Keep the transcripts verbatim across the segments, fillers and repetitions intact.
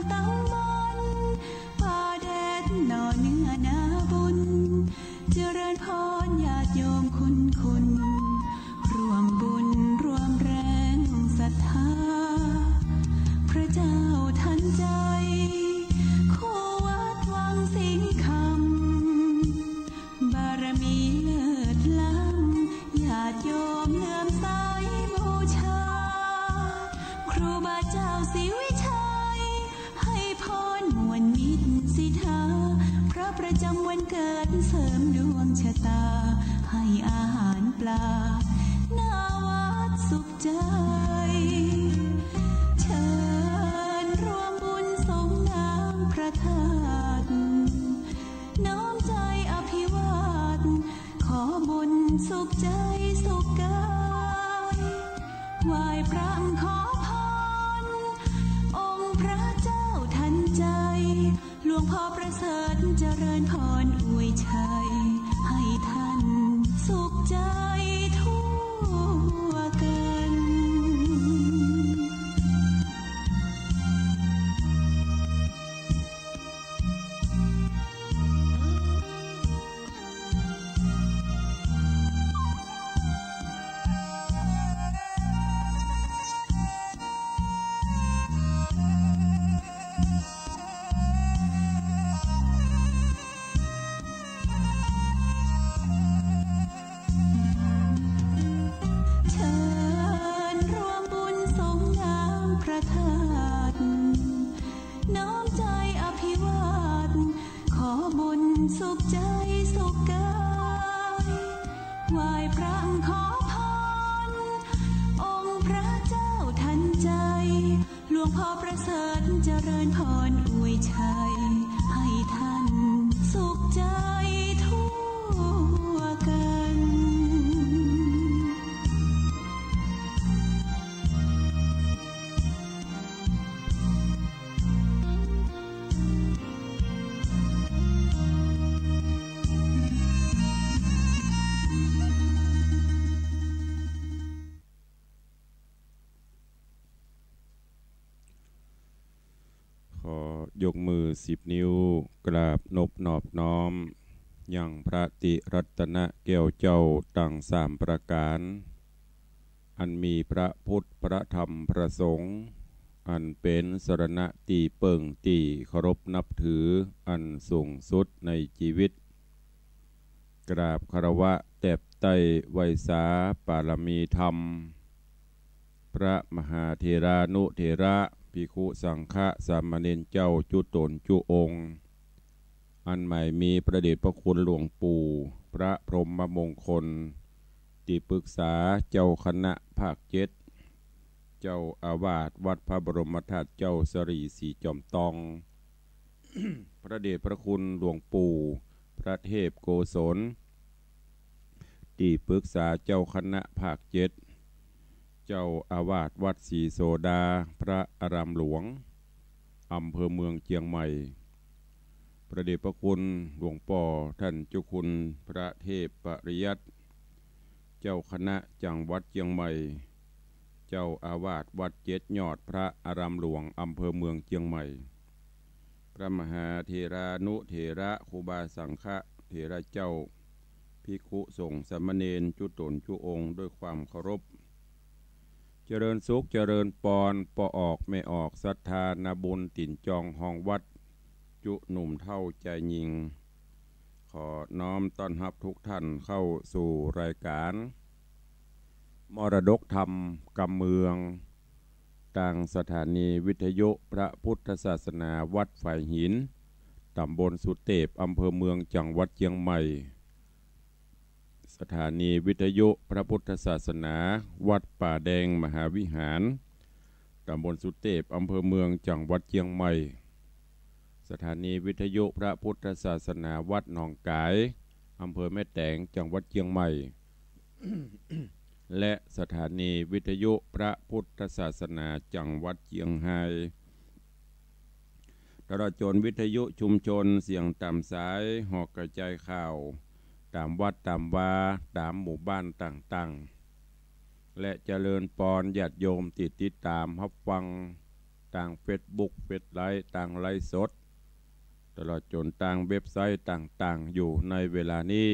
เต้ามัน ป่าแดดหน่อเนื้อนาบุญ เจริญพรญาติโยมคุณคุณ ร่วมบุญร่วมแรงศรัทธา พระเจ้าทันใจ คู่วัดวังสิงห์คำ บารมีเลิศล้ำ ญาติโยมเลื่อมใสบูชา ครูบาเจ้าศรีวิชัย ให้พรมวลมิตรสิทธา พระประจำวันเกิดเสริมดวงชะตา ให้อาหารปลา หน้าวัดสุขใจ เชิญร่วมบุญสงน้ำพระธาตุ น้อมใจอภิวาท ขอบุญสุขใจสุขกาย ไหว้พระขอพร องค์พระเจ้าทันใจ หลวงพ่อประเสริฐเจริญพรอวยชัย ให้ท่านสุขใจทั่วกัน เชิญร่วมบุญสงน้ำพระธาตุ น้อมใจอภิวาท ขอบุญสุขใจสุขกาย ไหว้พระขอพร องค์พระเจ้าทันใจ หลวงพ่อประเสริฐเจริญพรอวยชัย ให้ท่านสุขใจทั่วกัน ขอยกมือสิบนิ้ว กราบนบนอบน้อม ยังพระติรัตนะแก้วเจ้าตังสามประก๋าน อันมีพระพุทธ พระธรรม พระสงฆ์ อันเป๋นสรณะตี้เปิ้งตี้เคารพนับถืออันสูงสุดในจีวิต กราบคารวะแตบไต้ไหว้สาปารมีธรรม พระมหาเถรานุเถระ ภิกขุสังฆะสามเณรเจ้าจุ๊ต๋นจุ๊องค์ อันหมายมีพระเดชพระคุณหลวงปู่ พระพรหมมงคล ตี้ปรึกษาเจ้าคณะภาคเจ็ด เจ้าอาวาสวัดพระบรมธาตุเจ้าสรีสีจอมตอง พระเดชพระคุณหลวงปู่พระเทพโกศล ตี้ปรึกษาเจ้าคณะภาคเจ็ด เจ้าอาวาสวัดศรีโสดา พระอารามหลวง อำเภอเมืองเจียงใหม่ พระเดชพระคุณหลวงป้อท่านเจ้าคุณพระเทพปริยัติ เจ้าคณะจังหวัดเจียงใหม่ เจ้าอาวาสวัดเจ็ดยอด พระอารามหลวง อำเภอเมืองเจียงใหม่ พระมหาเถรานุเถระ ครูบาสังฆะเถระเจ้า ภิกขุสงฆ์สามเณรจุ๊ต๋นจุ๊องค์ด้วยความเคารพ เจริญสุขเจริญปอน ป้อออกแม่ออก ศรัทธานาบุญ ตี๋นจองฮองวัด จุ๊หนุ่มเฒ่าจายญิง ขอน้อมต้อนฮับทุกท่านเข้าสู่รายการ มรดกธรรมกำเมือง ตางสถานีวิทยุพระพุทธศาสนาวัดฝายหิน ต๋ำบลสุเตพ อำเภอเมือง จังหวัดเจียงใหม่ สถานีวิทยุพระพุทธศาสนาวัดป่าแดงมหาวิหาร ต๋ำบลสุเตพ อำเภอเมือง จังหวัดเจียงใหม่ สถานีวิทยุพระพุทธศาสนาวัดหนองก๋าย อำเภอแม่แตง จังหวัดเจียงใหม่ และสถานีวิทยุพระพุทธศาสนาจังหวัดเจียงฮาย ตลอดจ๋นวิทยุชุมชนเสียงต๋ามสาย หอกกระจายข่าว ต๋ามวัดต๋ามวา ต๋ามหมู่บ้านต่างๆ และเจริญปอนญาติโยมตี้ติดต๋ามฮับฟัง ตางเฟซบุ๊ก เฟซไลฟ์ ตางไลฟ์สด ตลอดจ๋นตางเว็บไซต์ต่างๆ อยู่ในเวลานี้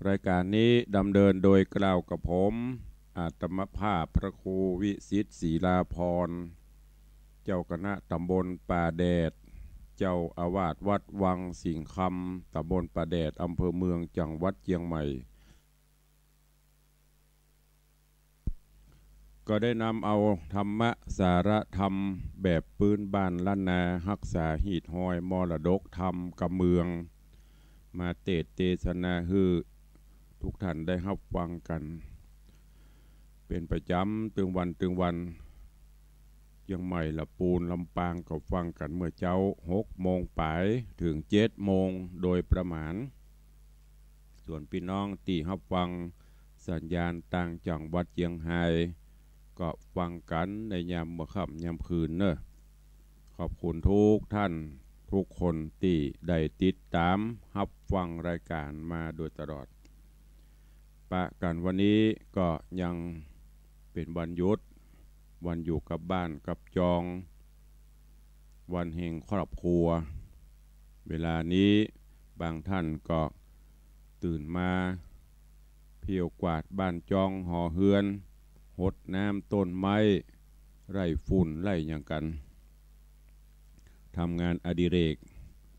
รายก๋านนี้ดำเนินโดยเกล้ากับผม อาตมาภาพพระครูวิสิทธิ์ ศิลาภรณ์ เจ้าคณะตำบลป่าแดด เจ้าอาวาสวัดวังสิงห์คำ ตำบลป่าแดด อำเภอเมือง จังหวัดเจียงใหม่ ก็ได้นำเอาธรรมะสาระธรรมแบบปื๊นบ้านล้านนา ฮักษาฮีตฮอยมรดกธรรมกำเมือง มาเตสน์เตสนาหื้อทุกท่านได้ฮับฟังกั๋น เป๋นประจ๋ำตึงวันตึงวัน เจียงใหม่ ละปูน ลำปาง ก็ฟังกั๋นเมื่อเจ๊าหกโมงป๋ายเถิงเจ็ดโมงโดยประมาณ ส่วนปี้น้องตี้ฮับฟังสัญญาณตางจังหวัดเจียงฮาย ก็ฟังกั๋นในยามเมื่อค่ำยามคืนเน่อ ขอบคุณทุกท่านทุกคนตี้ได้ติดต๋ามฮับฟังรายก๋านมาโดยตลอด ปะกั๋นวันนี้ก็ยังเป๋นวันหยุด วันอยู่กับบ้านกับจอง วันแห่งครอบครัว เวลานี้บางท่านก็ตื่นมาเผี้ยวกวาดบ้านจองหอเฮือน หดน้ำต้นไม้ ไล่ฝุ่นไล่หยังกั๋น ทำงานอดิเรก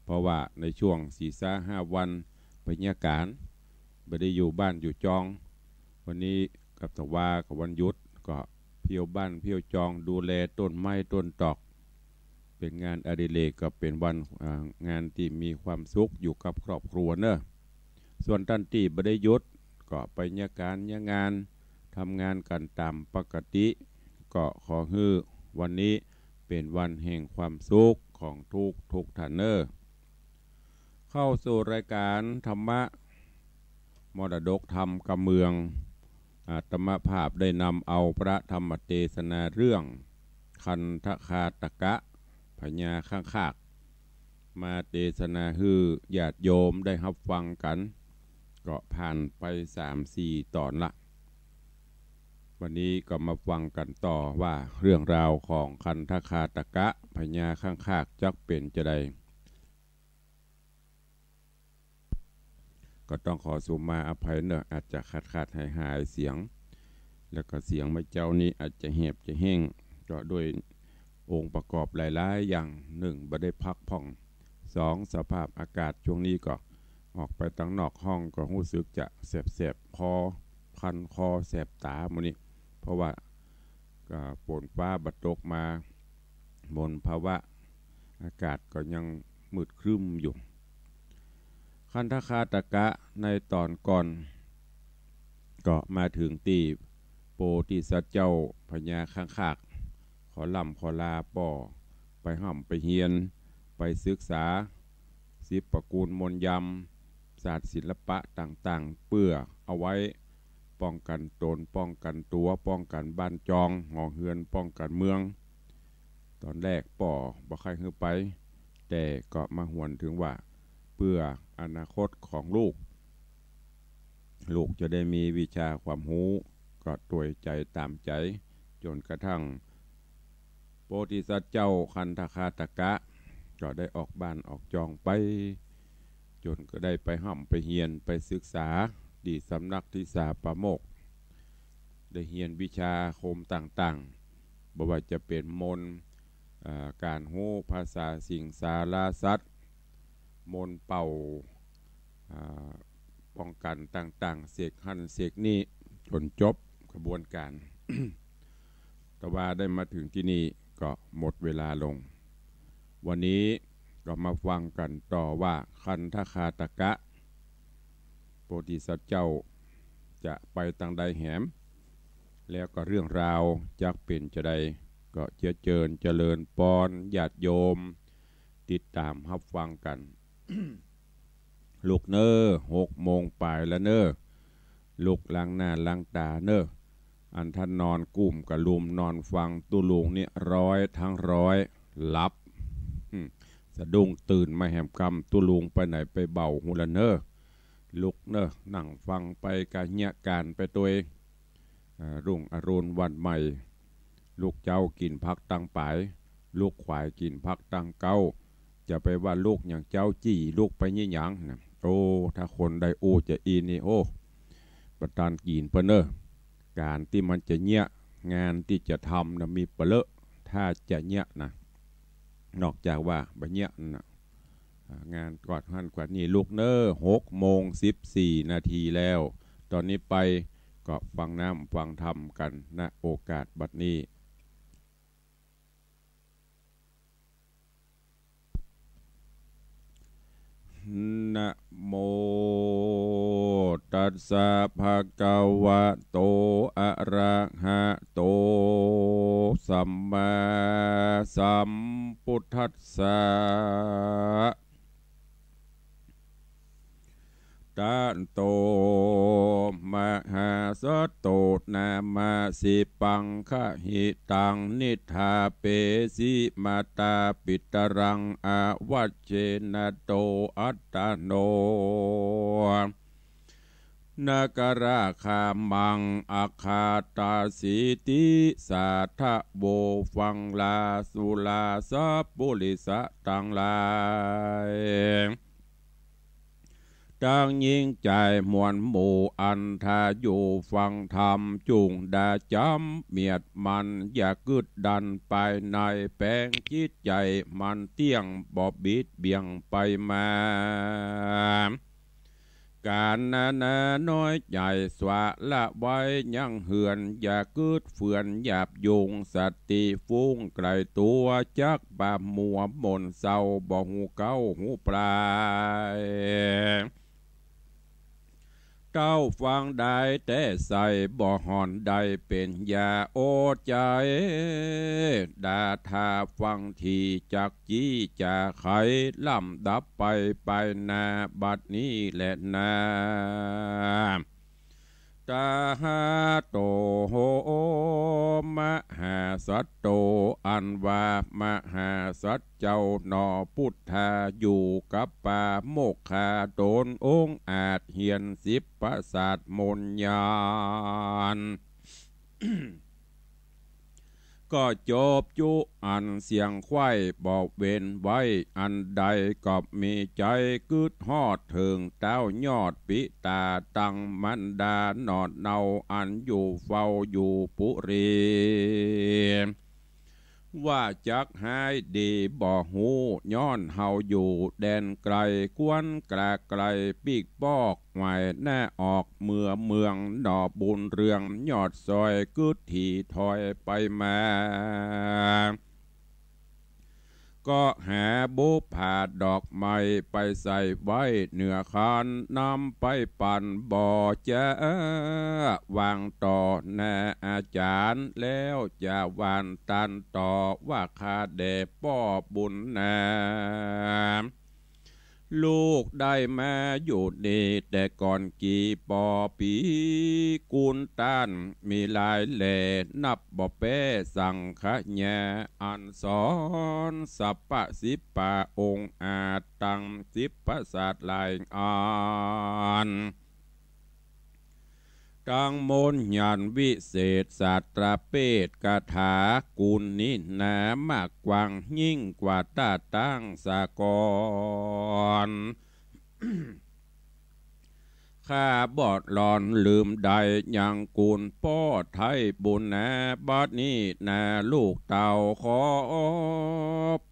เพราะว่าในช่วงสี่ซาห้าวันไปเยียะก๋าน บ่ได้อยู่บ้านอยู่จอง วันนี้กับตะวากับวันหยุดก็เผี้ยวบ้านเผี้ยวจอง ดูแลต้นไม้ต้นตอก เป๋นงานอดิเรก ก็เป๋นวัน อ่า งานตี้มีความสุขอยู่กับครอบครัวเน่อ ส่วนต้านตี้บ่ได้หยุด ก็ไปเยียะก๋านเยียะงาน ทำงานกั๋นต๋ามปกติ ก็ขอหื้อวันนี้เป๋นวันแห่งความสุขของทุกทุกท่านเน่อ เข้าสู่รายก๋านธรรมะมรดกธรรมกำเมือง อาตมาภาพได้นำเอาพระธรรมเตสนาเรื่องคันธคาตกะพญาข้างคาก มาเตสนาหื้อญาติโยมได้ฮับฟังกั๋น ก็ผ่านไปสามสี่ต๋อนละ วันนี้ก็มาฟังกั๋นต่อว่าเรื่องราวของคันธคาตกะพญาข้างคากจักเป๋นจาใด ก็ต้องขอสูมาอภัยเน่อ อาจจะขาดๆ หายๆ เสียง แล้วก็เสียงเมื่อเจ๊านี้อาจจะแหบจะแห้ง ก็ด้วยองค์ประกอบหลายๆ อย่าง หนึ่ง บ่ได้พักผ่อน สอง สภาพอากาศช่วงนี้ก็ออกไปตังนอกห้องก็ฮู้สึกจะแสบๆ คอ คันคอ แสบต๋าหมู่นี้ เพราะว่า ก็ฝนฟ้าบ่ตกมา มลภาวะอากาศก็ยังมืดครึ้มอยู่ คันธคาตกะในต๋อนก่อน ก็มาเถิงตี้โพธิสัตว์เจ้าพญาข้างคาก ขอล่ำขอลาป้อ ไปฮ่ำไปเฮียน ไปศึกษา ศิลปะกูลมนต์ยำ ศาสตร์ศิลปะต่างๆ เปื้อเอาไว้ป้องกั๋นต๋น ป้องกั๋นตั๋ว ป้องกั๋นบ้านจองหอเฮือน ป้องกั๋นเมือง ต๋อนแรกป้อบ่ใค่หื้อไป แต่ก็มาหวนเถิงว่า เปื้ออนาคตของลูก ลูกจะได้มีวิชาความฮู้ ก็ตวยใจ๋ต๋ามใจ๋ จ๋นกระทั่ง โพธิสัตว์เจ้าคันธคาตกะ ก็ได้ออกบ้านออกจองไป จ๋นก็ได้ไปฮ่ำไปเฮียน ไปศึกษาตี้สำนักทิสาปาโมกข์ ได้เฮียนวิชาอาคมต่างๆ บ่ว่าจะเป๋นมนต์ เอ่อ ก๋านฮู้ภาษาสิงสาราสัตว์ มนต์เป่า อ่า ป้องกั๋นต่างๆ เสกหั้นเสกนี่ จ๋นจบขบวนก๋าน แต่ว่าได้มาเถิงตี้นี่ก็หมดเวลาลง วันนี้ก็มาฟังกั๋นต่อว่าคันธคาตกะ โพธิสัตว์เจ้าจะไปตางใดแหม แล้วก็เรื่องราวจักเป๋นจาใด ก็เจียะเจิญเจริญปอนญาติโยม ติดต๋ามฮับฟังกั๋น ลุกเน่อ หกโมงป๋ายแล้วเน่อ ลุกล้างหน้าล้างต๋าเน่อ อันต้านนอนกุ้มกะลุมนอนฟังตุ๊ลุงนี่ร้อยตังร้อย หลับ อืม สะดุ้งตื่นมาแหมกำตุ๊ลุงไปไหนไปเบ่าฮู้ละเน่อ ลุกเน่อ นั่งฟังไปกะเยียะก๋านไปตวย อ่า รุ่งอรุณวันใหม่ ลูกเจ๊ากิ๋นผักตังป๋าย ลูกขวายกิ๋นผักตังเก๊า จะไปว่าลูกหยังเจ๊า จี้ลูกไปเยียะหยังนะ โอ้ ถ้าคนได้อู้จาอี้นี่ โอ้ บ่ตันกิ๋นเปิ้นเน่อ ก๋านตี้มันจะเยียะ งานตี้จะทำนะ มีปะเลอะ ถ้าจะเยียะนะ นอกจากว่าบ่เยียะนะ อ่า งานกวาดหั้นกวาดนี่ ลูกเน่อ หกโมงสิบสี่นาทีแล้ว ต๋อนนี้ไปก็ฟังน้ำฟังธรรมกั๋น ณ โอกาสบัดนี้ นะโม ตัสสะ ภะคะวะโต อะระหะโต สัมมาสัมพุทธัสสะ ตะโต มหาสัตโต นะมะสิปัง ขะหิตัง นิฏฐาเปสิ มาตาปิตะรัง อวัจเจนะโต อัตตะโน นะกะราคามัง อะคาตาสีติ สาธะโว ฟังราสุราสัปปุริสะตังหลาย ตังญิงจายมวลหมู่ อันถ้าอยู่ฟังธรรม จุ่งดาจ๋ำเมียดมัน อย่ากึ๊ดดันภายใน แป๋งจิตใจ๋มันเตี้ยง บ่บิดเบี่ยงไปมา ก๋านนานาน้อยใหญ่ สวะละไว้ยังเฮือน อย่ากึ๊ดเฟือนหยาบยุง สติฟุ้งไกลตั๋ว จักบ่ามัวหม่นเซา บ่ฮู้เก๊าฮู้ปลาย เต้าฟังได้แต่ใส่ บ่ห่อนได้เป๋นยา โอ้ใจ๋ ดาถ้าฟังทีจัก จี้จ๋าไข ลำดับไป ไปหน้าบัดนี้แลนา ตะหะโต มหาสัตโต อันว่ามหาสัตว์เจ้าหนอ ปุทธาอยู่กับปาโมกขา ต๋นองค์อาจเฮียนสิบประสาทมนต์ญาณ ก็จบจุอันเสียงใคว่ บ่เว้นไว้อันใด ก็มีใจ๋กึ๊ดฮอดเถิงเต้ายอดปิตา ตังมารดาหนอเนา อันอยู่เฝ้าอยู่ปุรี ว่าจักฮ้ายดีบ่ฮู้ ย้อนเฮาอยู่แดนไกล ควรกล้าไกลปีกปอก ไหวหน้าออกเมือเมือง หนอบุญเรืองยอดซอย กึ๊ดถี่ถอยไปมา ก็หาบุปผาดอกไม้ ไปใส่ไว้เหนือคัน นำไปปั๋นบ่จะวางต่อหน้าอาจ๋ารย์ แล้วจะหว่านตันต่อ ว่าข้าแด่ป้อบุญนา ลูกได้มาอยู่นี่แต่ก่อนกี่ปอปี๋ กูลต้านมีหลายแหล่ นับบ่แป๊สังขยา อันสอนสัพพะสิบปะองค์อาจ ตังสิบประสาทหลายอัน ตังมนต์ญาณวิเศษ สาตราเปตคาถา กูลนี้หนามากกว้าง ยิ่งกว่าต้าตั้งสากล ข้าบ่หลอนลืมได้ ยังกูลป้อไท้บุญนา บัดนี้นาลูกเต้าขอ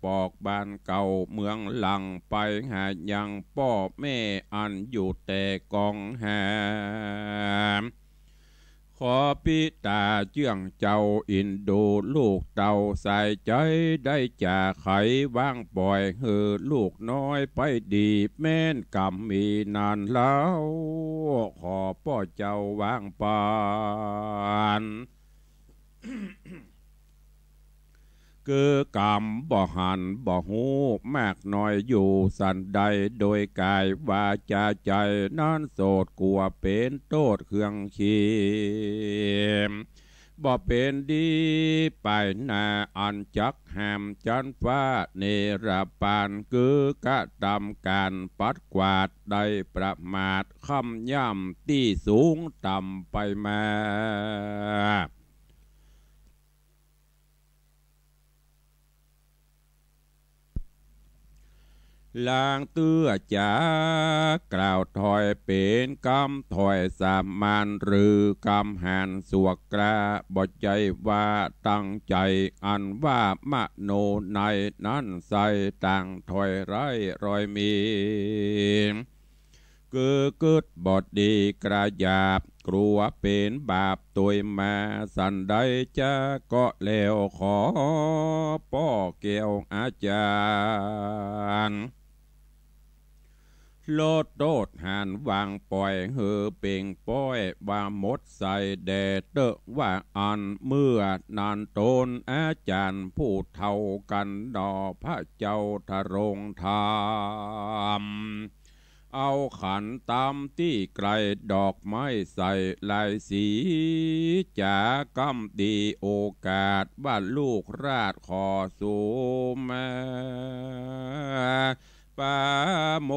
ปอกบ้านเก่าเมืองหลัง ไปหายังป้อแม่อันอยู่แต่กองหา ขอปิตาเจื้องเจ้าอินดูลูกเต้า สายใจ๋ได้จ๋าไข วางป่อยหื้อลูกน้อยไปดี แม้นกำมีนานแล้ว ขอป้อเจ้าวางปั๋น คือกำบ่หันบ่ฮู้ มากน้อยอยู่สันใด โดยก๋ายวาจ๋าใจ๋ นั้นโสดกั๋วเป๋นโต้ษเครื่องขีม บ่เป๋นดีไปหน้า อันจักห้ามจันฟ้าเนรปาน คือกระตำก๋านปัดกวาด ได้ประมาทค่ำย่ำตี้สูงต่ำไปมา ลางเตื้อจ๋ากล่าวถอยเป๋นกำถอยสามัญหรือกำหันสวกกล้า บ่ใจ้ว่าตั้งใจ๋ อันว่ามโนในนั้นใส่ต่างถอยไร้รอยมี กือกึ๊ดบ่ดีกระหยาบ กลัวเป๋นบาปตวยมา สันใดจ๊าก็แล้วขอป้อแก้วอาจ๋ารย์ ลดโต้ษหันวางป่อยหื้อเป๋งป้อย ว่าหมดใส่แด่เต๊อะว่าอั้น เมื่อนั้นต๋นอาจ๋ารย์ผู้เฒ่ากั๋นหนอ พระเจ้าทรงธรรม เอาขันตำตี้ไกลดอกไม้ใส่หลายสี จ๋ากำดีโอกาสว่าลูกราชขอสู่มา ปาโม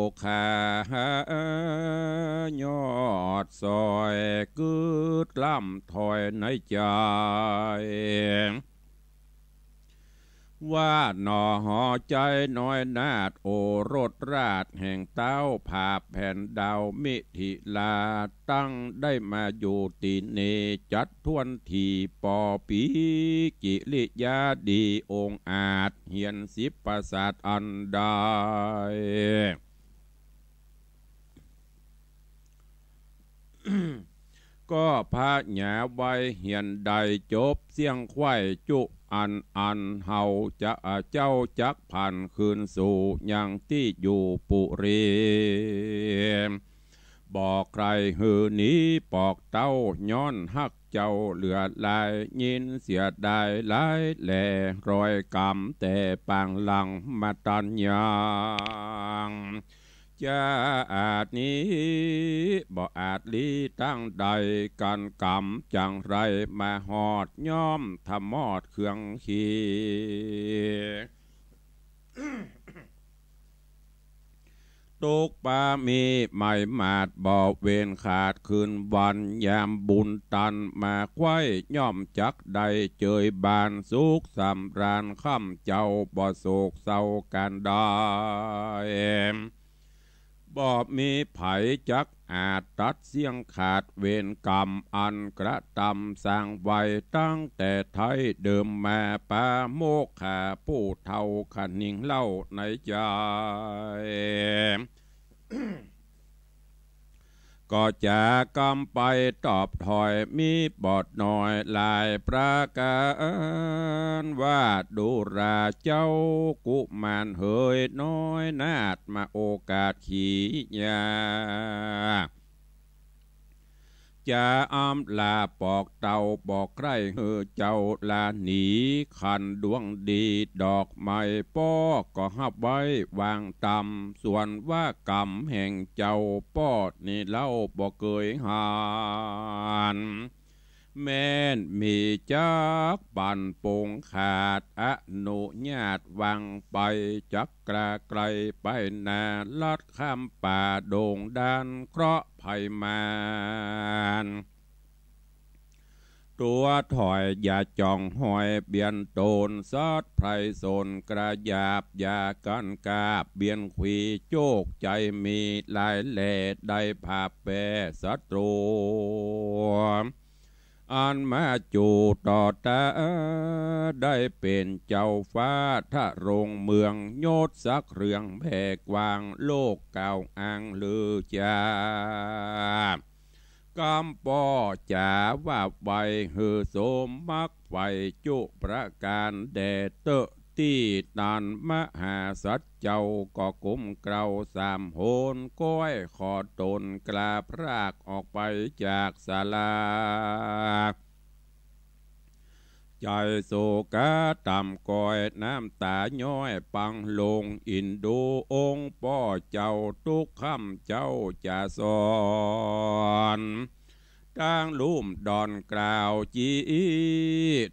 กขายอดสอย กึ๊ดกล้ำถอยในใจ๋ ว่าหนอหอใจ๋น้อยนาถ โอรสราชแห่งเต๊า ผาแผ่นดาวมิถิลา ตั้งได้มาอยู่ตี้นี่ จัดถ้วนถี่ปอปี กิริยาดีองอาจ เฮียนสิบประสาทอันใด ก็พญาไว้เฮียนได้จบเสี้ยงไขว้จุอันอั้น เฮาจะเจ้าจักผันคืนสู่ยังตี้อยู่ปุรี บ่ใคร่หื้อหนีปอกเต๊า ย้อนฮักเจ้าเหลือหลาย ยินเสียดายหลายแล รอยกำแต่ปางหลังมาตันยัง จะอาจหนีบ่อาจลี้ตั้งใด ก๋านกำจังไรมาฮอด ย่อมทะมอดเคืองขี ตกปามีไหม้หมาดบ่เว้นขาด คืนวันยามบุญตันมาไขว้ ย่อมจักได้เจยบาน สุขสำราญค่ำเจ้า บ่โศกเศร้าก๋านใด บ่มีใผจักอาจตัดเสี้ยงขาด เวรกรรมอันกระตำสร้างไว้ ตั้งแต่ไท้เดิมมา ปาโมกขาผู้เฒ่าคะนิงเล่าในใจ๋ ก็จ๋ากำไปตอบถอย มีบ่น้อยหลายประก๋าน ว่าดูราเจ้ากุมารเหยน้อยนาถ มาโอกาสขียา จะอำลาปอกเต้า บ่ใคร่หื้อเจ้าลาหนี ขันดวงดีดอกไม้ป้อ ก็ฮับไว้วางตำ ส่วนว่ากรรมแห่งเจ้าป้อนี้เล่าบ่เกยหัน แม่นมีจักปันปงขาด อนุญาตวางไป จักกล้าไกลไปนา ลัดข้ามป่าดงด้าน เคราะห์ภัยมาร ตั๋วถอยอย่าจ่องหอยเบียนต๋น สัตว์ไพร่สนกระหยาบ อย่ากั๋นกาบเบียนขวี โจคใจ๋มีหลายแล ได้ผาบแปรศัตรู อันมาจู่ต่อตา ได้เป๋นเจ้าฟ้าทรงเมือง ยศศักดิ์เรืองแผ่กว้าง โลกกล่าวอ้างลือจา กำป้อจ๋าว่าไว หื้อสมมักใฝ่จุประก๋านแด่เต๊อะ ตี้นั้นมหาสัตว์เจ้าก็กุมเกล้าสามหน ก้อยขอต๋นกล้าพรากออกไปจากศาลา ใจ๋โศกะต่ำก้อย น้ำต๋าย้อยปังลง อินดูองค์ป้อเจ้า ตุ๊กค่ำเจ้าจะสอน ตางลุ่มดอนกล่าวจี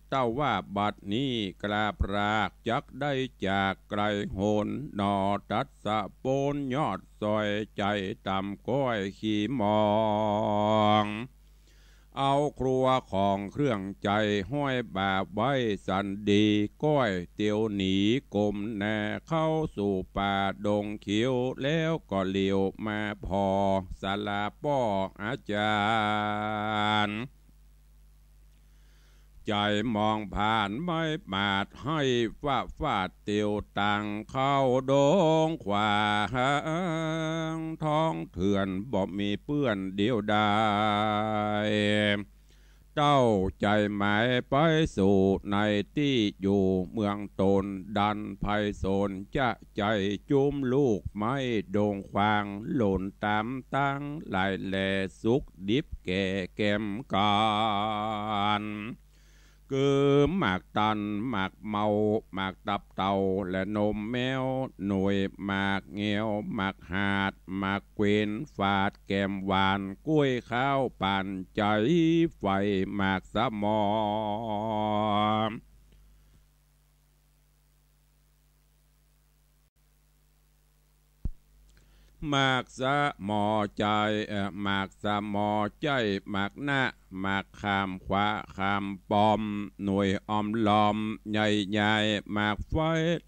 เต้าว่าบัดนี้กล้าพราก จักได้จากไกลหน หนอตัดสะโปนยอดซอย ใจ๋ต่ำก้อยขี้หมอง เอาครัวของเครื่องใจ๊ห้อยบ่าไว้สันดี ก้อยเตียวหนีก้มหน้าเข้าสู่ป่าดงเขียว แล้วก็เหลียวมาผ่อศาลาป้ออาจ๋ารย์ ใจ๋มองผ่านไม้ปาดห้อยฟ้าฟาดเตียวตังเข้าดงขวาง ท้องเถื่อนบ่มีเปื้อนเดียวดาย เต้าใจ๋หมายไปสู่ในตี้อยู่เมืองตน ดันไพศาลจะใจ๋จุ้มลูกไม้ดงขวาง หล่นต๋ามตังหลายแล สุกดิบแก่แกมกั๋น คือหมากตัน หมากเมา หมากตับเต่า และนมแมว หน่วยหมากแงว หมากหาด หมากเขวน ฝาดแกมหวาน กล้วยข้าวป่านใจ๋ ไฟหมากสะหมอ หมากสะหมอใจ๋ เอ่อ หมากสะหมอใจ๋ หมากนะ หมากขามขวาขามปอม หน่วยออมลอมใหญ่ๆ หมากไฟ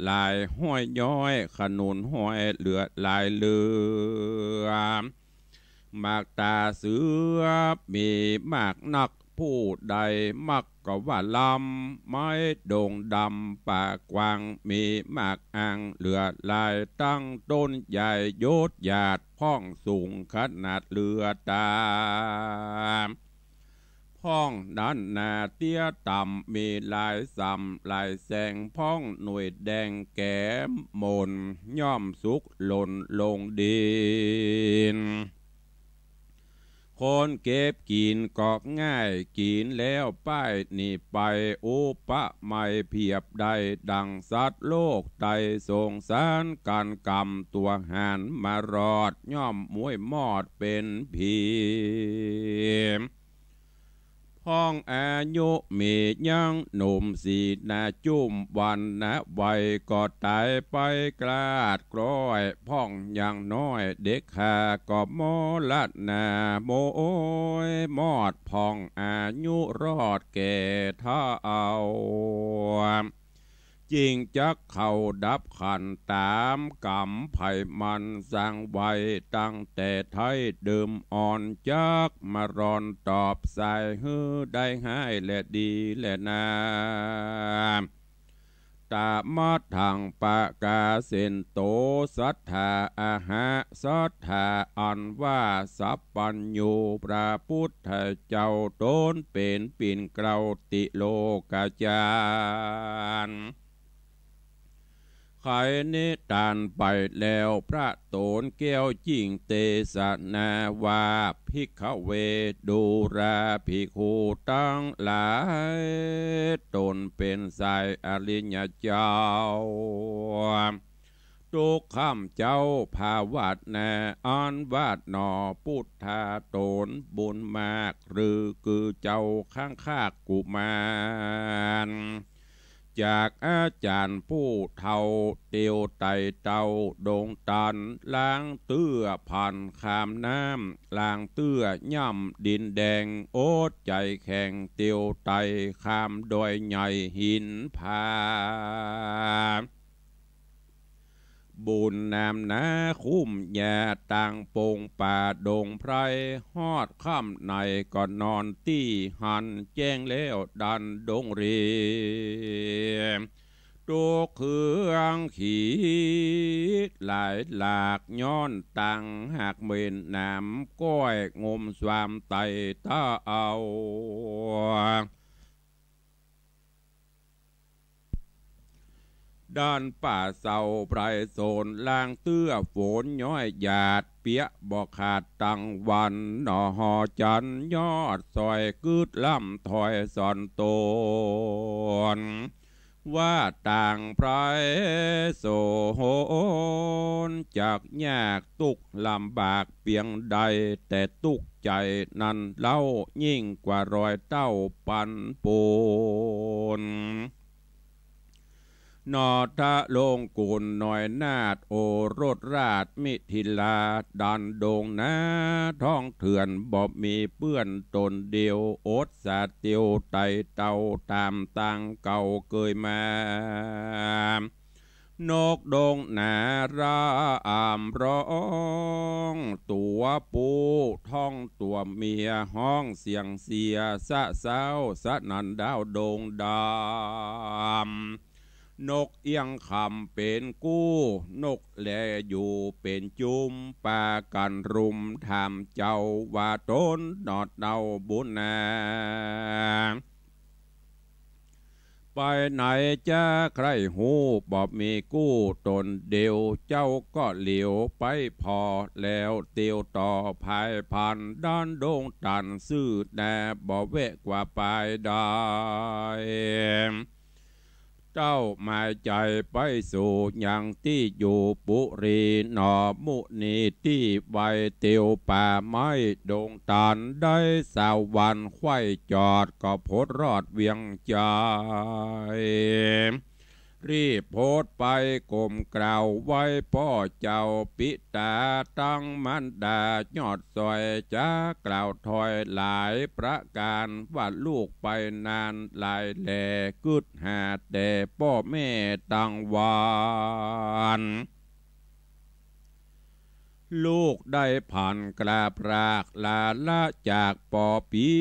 หลายห้อยย้อย ขนุนห้อยเหลือหลายเหลือ หมากต๋าเสือมีมากนัก ผู้ใดมักก็ว่าล้ำ ไม้ดงดำป่ากว้าง มีหมากอ่างเหลือหลาย ตั้งต้นใหญ่ยศหยาด พ่องสูงขนาดเหลือต๋า พ่องนั้นหนาเตี้ยต่ำ มีหลายส่ำหลายแสง พ่องหน่วยแดงแก๋มมน ย่อมสุกหล่นลงดิน คนเก็บกิ๋นก็ง่าย กิ๋นแล้วป้ายหนีไป อุปไมยเปรียบได้ดั่งสัตว์โลกไต สงสารก๋านกำตั๋วหานมารอด ย่อมมวยมอดเป๋นผี พ่องอายุมียังหนุ่ม สีหน้าจุ้มวรรณะไว ก็ต๋ายไปกลาดกล้อย พ่องยังน้อยเด็กหาก็มรณะโมยมอด พ่องอายุรอดแก่เฒ่า จึงจักเข้าดับขันต๋ามก๋รรมไผมันสร้างไว้ ตั้งแต่ไท้เดิมอ่อน จักมารอนตอบสาย หื้อได้ฮ้ายและดีแลนา ตะมะทังปะกาเสนโต สัตถาอะหะ สัตถาอันว่าสัพพัญญู พระพุทธเจ้าต๋นเป๋นปิ่นเกล้าติโลกจาร์ ไขนิทานไปแล้ว พระโตนแก้วจึงเตสนาว่า ภิกขเว ดูราภิกขุตังหลาย ต๋นเป๋นสายอริยเจ้า ตุ๊กค่ำเจ๊าภาวนา อันว่าหนอ ปุทธาต๋นบุญมาก หรือคือเจ้าข้างคากกุมาร จากอาจ๋ารย์ผู้เฒ่า เตียวไตเต้าดงตัน ลางเตื้อผ่านข้ามน้ำ ลางเตื้อย่ำดินแดง อดใจ๋แข็งเตียวไตข้ามดอยใหญ่หินผา บุญนำหนาคุ้มยา ตางปงป่าดงไพร ฮอดค่ำในก็นอนตี้หั้น แจ้งแล้วดันดงเรียม ตุ๊กเครื่องขีดหลายหลาก ย้อนตังหากเม่นน้ำก้อย งมสวามไต่เต้า ด้านป่าเศร้าไพรสน ลางเตื้อฝนย้อยหยาด เปียะบ่ขาดตังวัน หนอหอจันทร์ยอดสอย กึ๊ดล่ำถอยสอนตน ว่าตางไพรสน จักยากตุ๊กข์ลำบากเปียงใด แต่ตุ๊กข์ใจ๋นั้นเล่า ยิ่งกว่ารอยเต้าปันปูน นอทะลงกุลน้อยนาถ โอรสราชมิถิลา ด้านดงนาท้องเถื่อน บ่มีเปื้อนต๋นเดียว อดสะเตียวไต่เต้าต๋ามตางเก่าเกยมา นกดงนาร่ำฮ้องตั๋วผู้ ต๊องตั๋วเมียฮ้องเสียงเสียสะเซ้า สนั่นดาวดงดำ นกเอี้ยงคำเป๋นกู้ นกแลอยู่เป๋นจุม ปากั๋นรุมถามเจ้า ว่าต๋นหนอเต้าบุญนา ไปไหนจาใคร่ฮู้ บ่มีกู้ต๋นเดียว เจ้าก็เหลียวไปผ่อ แล้วเตียวต่อผายผ่าน ด้านดงตันซื่อนา บ่แวะกว่าปายใด เต้าหมายใจ๋ไปสู่ยังตี้อยู่ปุรี หนอมุนีตี้ไว เตียวป่าไม้ดงตัน ได้สาววันไขว้จอด ก็โผดรอดเวียงใจ๋ รีบโผดไปก้มกราบไหว้ป้อเจ้าปิตา ตังมารดายอดสวย จะกล่าวถอยหลายประก๋าน ว่าลูกไปนานหลายแล กึ๊ดหาแต่ป้อแม่ตังวัน ลูกได้ผันกราบลา ลาละจากป้อปี้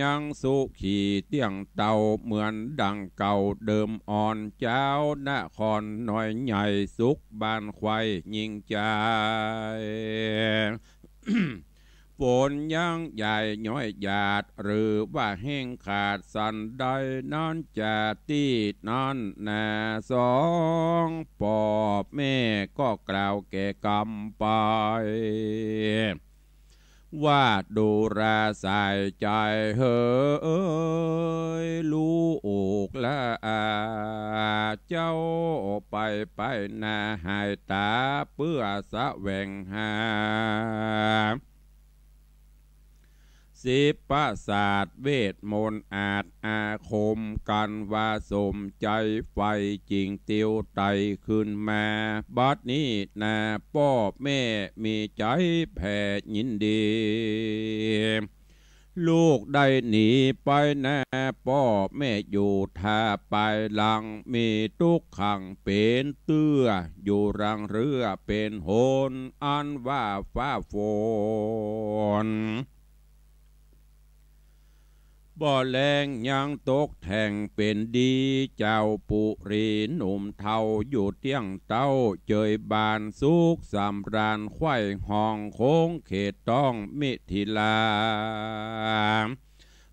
ยังสุขีเตี้ยงเต้าเหมือนดังเก่าเดิมอ่อน จาวนครน้อยใหญ่สุขบ้านไขว้ยิ่งใจ๋ ฝนยังใหญ่ย้อยหยาด หรือว่าแห้งขาดสันใด นั้นจาตี้นั้นนา สองป้อแม่ก็กล่าวแก่กำไป ว่าดูราสายใจ๋เหย ลูกละอา เจ้าไปไปนาหายต๋า เปื้อแสวงหา สิบประสาทเวทมนต์อาจอาคม กั๋นว่าสมใจ๋ใฝ่จริง เตียวไต่ขึ้นมา บัดนี้นาป้อแม่มีใจ๋แผ่ยินดี ลูกได้หนีไปนาป้อแม่อยู่ ถ้าปายหลังมีตุ๊กขังเป๋นเตื้อ อยู่หลังเฮือเป๋นหน อันว่าฟ้าฝน บ่แลงยังตกแท่งเป๋นดี เจ้าปุรีหนุ่มเฒ่าอยู่เตี้ยงเต้า เจยบานสุขสำราญ ไขว้ห้องคงเขตต้องมิถิลา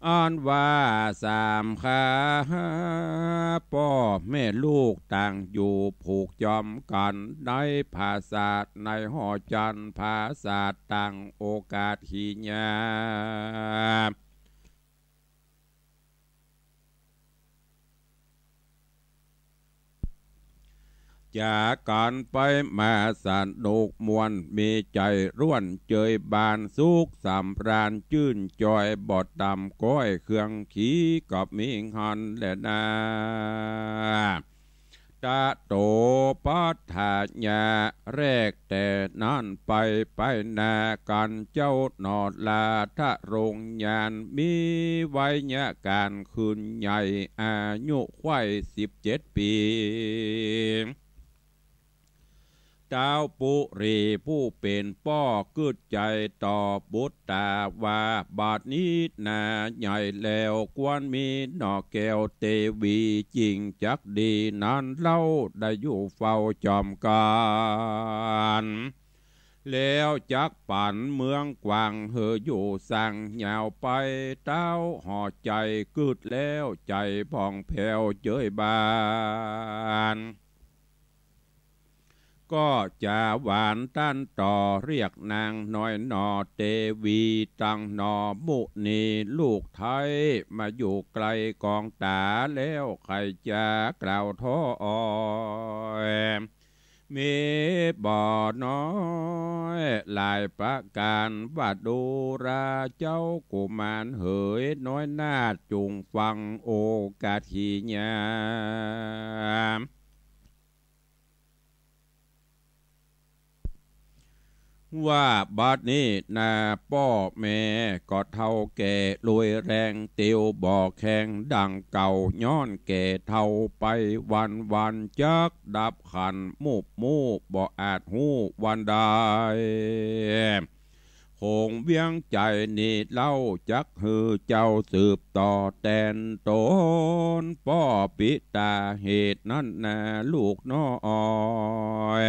อันว่าสามขา ป้อแม่ลูกต่างอยู่ผูกจอมกั๋น ในผาสาทในหอจันทร์ ผาสาทต่างโอกาสขีญา จากกั๋นไปมาสนุกม่วน มีใจ๋ร่วนเจยบานสุขสำราญ จื้นจอยบ่ต่ำก้อย เครื่องขีก็มีหั้นแลนา ตะโตปัฏฐายะ แรกแต่นั้นไป ไปนากั๋นเจ้าหนอ ลาทะรงยาน มีวัยยะก๋านขึ้นใหญ่ อายุไขว้สิบเจ็ดปี๋ ต้าวปุรีผู้เป๋นป้อกึ๊ดใจ๋ต่อบุตต๋าว่า บัดนี้นาใหญ่แล้ว ควรมีหนอแก้วเตวี จิ่งจักดีนั้นเล่า ได้อยู่เฝ้าจอมกั๋น แล้วจักปั๋นเมืองกว้าง หื้ออยู่สร้างยาวไป ต้าวหอใจ๋กึ๊ดแล้ว ใจ๋ผ่องแผ้วเจยบาน ก็จาหวานต้านต่อ เรียกนางน้อยหนอเตวี ตังหนอมุนีลูกไท้ มาอยู่ใก้กองต๋าแล้ว ใค่จะกล่าวถ้อย มีบ่น้อยหลายประก๋าน ว่าดูราเจ้ากุมารเหย น้อยนาถจุ่งฟังโอกาสขีญา ว่าบัดนี้นาป้อแม่ก็เฒ่าแก่รวยแรง เตียวบ่แข็งดังเก่า ย้อนแก่เฒ่าไปวันๆ จักดับขันธ์ มุบมู่บ่อาจฮู้วันใด คงเวียงใจ๋นี้เล่า จักหื้อเจ้าสืบต่อแตนต๋น ป้อปิตา เหตุนั้นนาลูกน้อย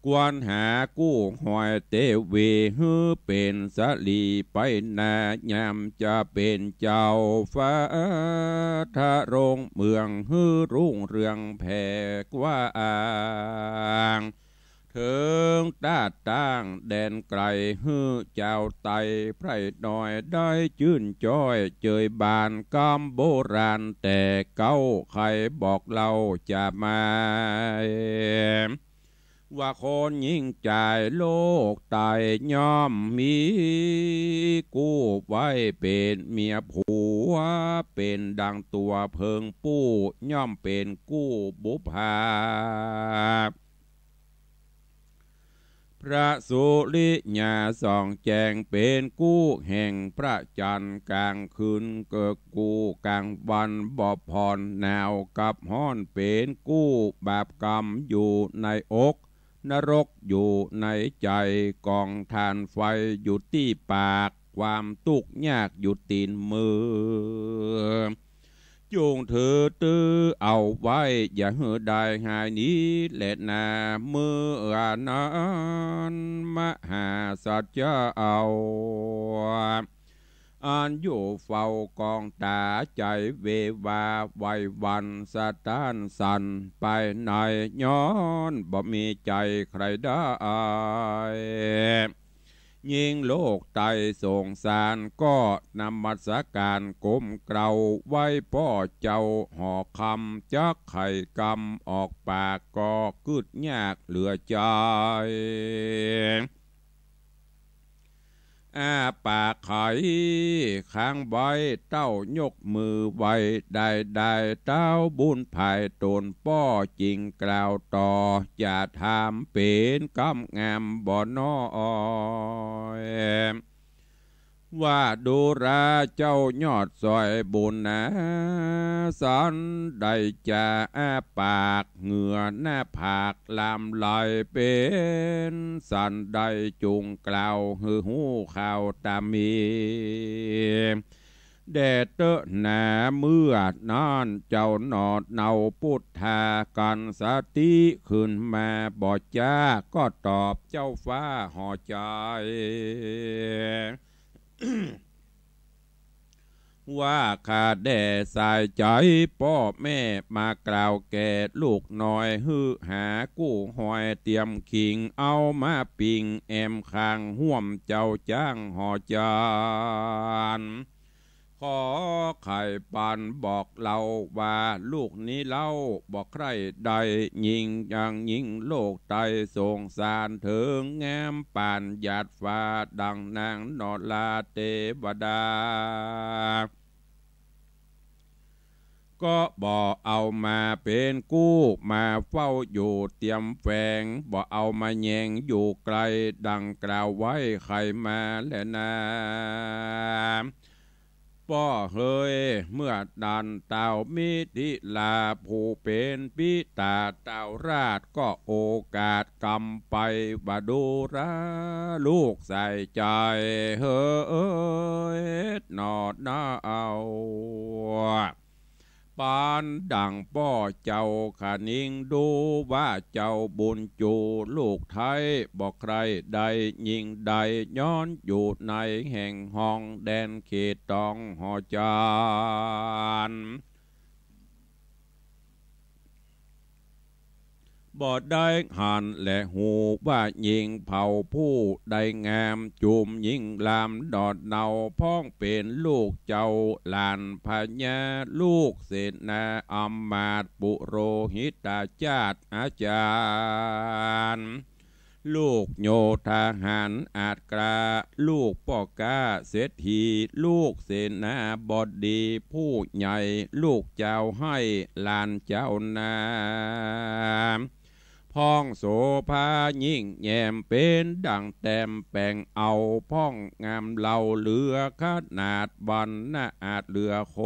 ควรหากู้ฮอยเตวี หื้อเป๋นสะหลีไปนา ยามจะเป๋นเจ้าฟ้าทะรงเมือง หื้อรุ่งเรืองแผ่กว้าง เถิงต้าตั้งแดนไก๋ หื้อจาวไตไพร่น้อยได้จื้นจ้อย เจยบานกำโบราณแต่เก๊า ใผบอกเล่าจะมา ว่าคนญิงจายโลกไตย่อมมีกู้ไว้เป๋นเมียผัว เป๋นดังตั๋วเผิงปู้ ย่อมเป๋นกู้บุปผา พระสุริยาส่องแจ้ง เป๋นกู้แห่งพระจันทร์ก๋างคืน เกิดกู้ก๋างวันบ่ผ่อน หนาวกับฮ้อนเป๋นกู้บาปกรรมอยู่ในอก นรกอยู่ในใจ๋ ก๋องถ่านไฟอยู่ตี้ปาก ความตุ๊กข์ยากอยู่ตี๋นมือ จุ่งถือตื้อเอาไว้ อย่าหื้อได้หายหนีแลนา เมื่อนั้นมหาสัตว์เจ้า อันอยู่เฝ้าก๋องต๋า ใจ๋เววาไหว้หวั่น สะท้านสั่นไปใน ย้อนบ่มีใจ๋ใครได้ ญิงโลกไตสงสาร ก็นมัสก๋านก้มเกล้า ไหว้ป้อเจ้าหอคำ จักไขกำออกปาก ก็กึ๊ดยากเหลือใจ๋ อ้าปากไขค้างไว้ เต้ายกมือไหว้ ได้ได้เต้าบุญผายต๋น ป้อจึงกล่าวต่อ จะถามเป๋นกำงามบ่น้อย ว่าดูราเจ้ายอดสอยบุญนา สันใดจะอ้าปาก เหงื่อหน้าผากลามไหลเป๋นสันใด จุ่งกล่าวหื้อฮู้ข่าวต๋ามี แด่เต๊อะหนา เมื่อนั้นเจ้าหนอเนาปุทธา กันสติขึ้นมาบ่จ๊า ก็ตอบเจ้าฟ้าหอใจ๋ ว่าข้าแด่สายใจ๋ ป้อแม่มากล่าวแก่ลูกน้อย หื้อหากู้ฮอยเตียมขิง เอามาปิ่งแอมข้าง ฮ่วมเจ้าจ๊างหอจ๋าน ขอไขปันบอกเล่าว่า ลูกนี้เล่าบ่ใคร่ได้ ญิงยังญิงโลกไตสงสาร เถิงงามปานหยาดฟ้า ดังนางนอราเตวดา ก็บ่เอามาเป๋นกู้ มาเฝ้าอยู่เตียมแฝง บ่เอามาแยงอยู่ไกล ดังกล่าวไว้ไขมาแลนา ป้อเหย เมื่อนั้นต้าวมิถิลา ผู้เป๋นปิตาต้าวราช ก็โอกาสกำไป ว่าดูราลูกสายใจ๋ เหยหนอนาเอา ปานดั่งป้อเจ้าคะนิงดู ว่าเจ้าบุญจูลูกไท้ บ่ใคร่ได้ญิงใด ย้อนอยู่ในแห่งห้องแดนเขตตองหอจ๋าน บ่ได้หันแลฮู้ว่าญิงเผ่าผู้ใดงาม จุมญิงลามดอดเนา พ่องเป๋นลูกเจ้าหลานพญา ลูกเสนาอำมาตย์ปุโรหิตาจาติอาจ๋ารย์ ลูกโยธาหารอาจกล้า ลูกป้อก๊าเศรษฐี ลูกเสนาบดีผู้ใหญ่ ลูกเจ้าไฮ่หลานเจ้านา พ่องโสภายิ่งแย้ม เป๋นดั่งแต้มแป๋ง เอาพ่องงามเล่าเหลือขนาด วรรณะอาจเหลือค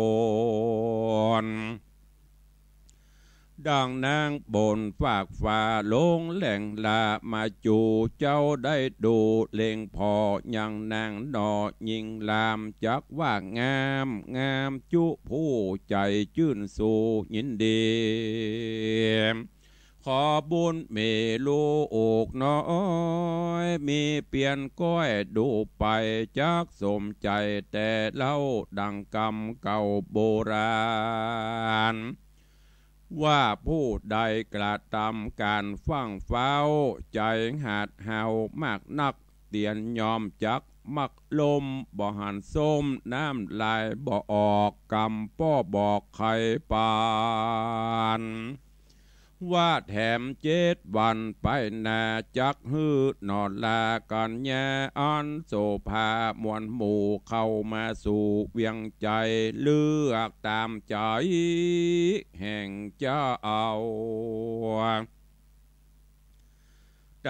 น ดั่งนางบนฟากฟ้า ลงแหล่งลามาจู เจ้าได้ดูเล็งผ่อ ยังนางหน่อยิ่งลาม จักว่างาม งามจุผู้ใจ๋จื้นสู้ยินดี ขอบุญมีลูกน้อย มีเปียนก้อยดูไป จักสมใจ๋แต่เล่า ดั่งกำเก่าโบราณ ว่าผู้ใดกระตำก๋านฟั่งเฟ้า ใจ๋หัดเฮามากนัก เตียนยอมจักมักล้ม บ่หันส้มน้ำลายบ่ออก กำป้อบอกใค่ปาน ว่าแถมเจ็ดวันไปหน้า จักหื้อหน่อลากัญญา อันโสภามวลหมู่ เข้ามาสู่เวียงใจ๋ เลือกต๋ามใจ๋แห่งเจ้า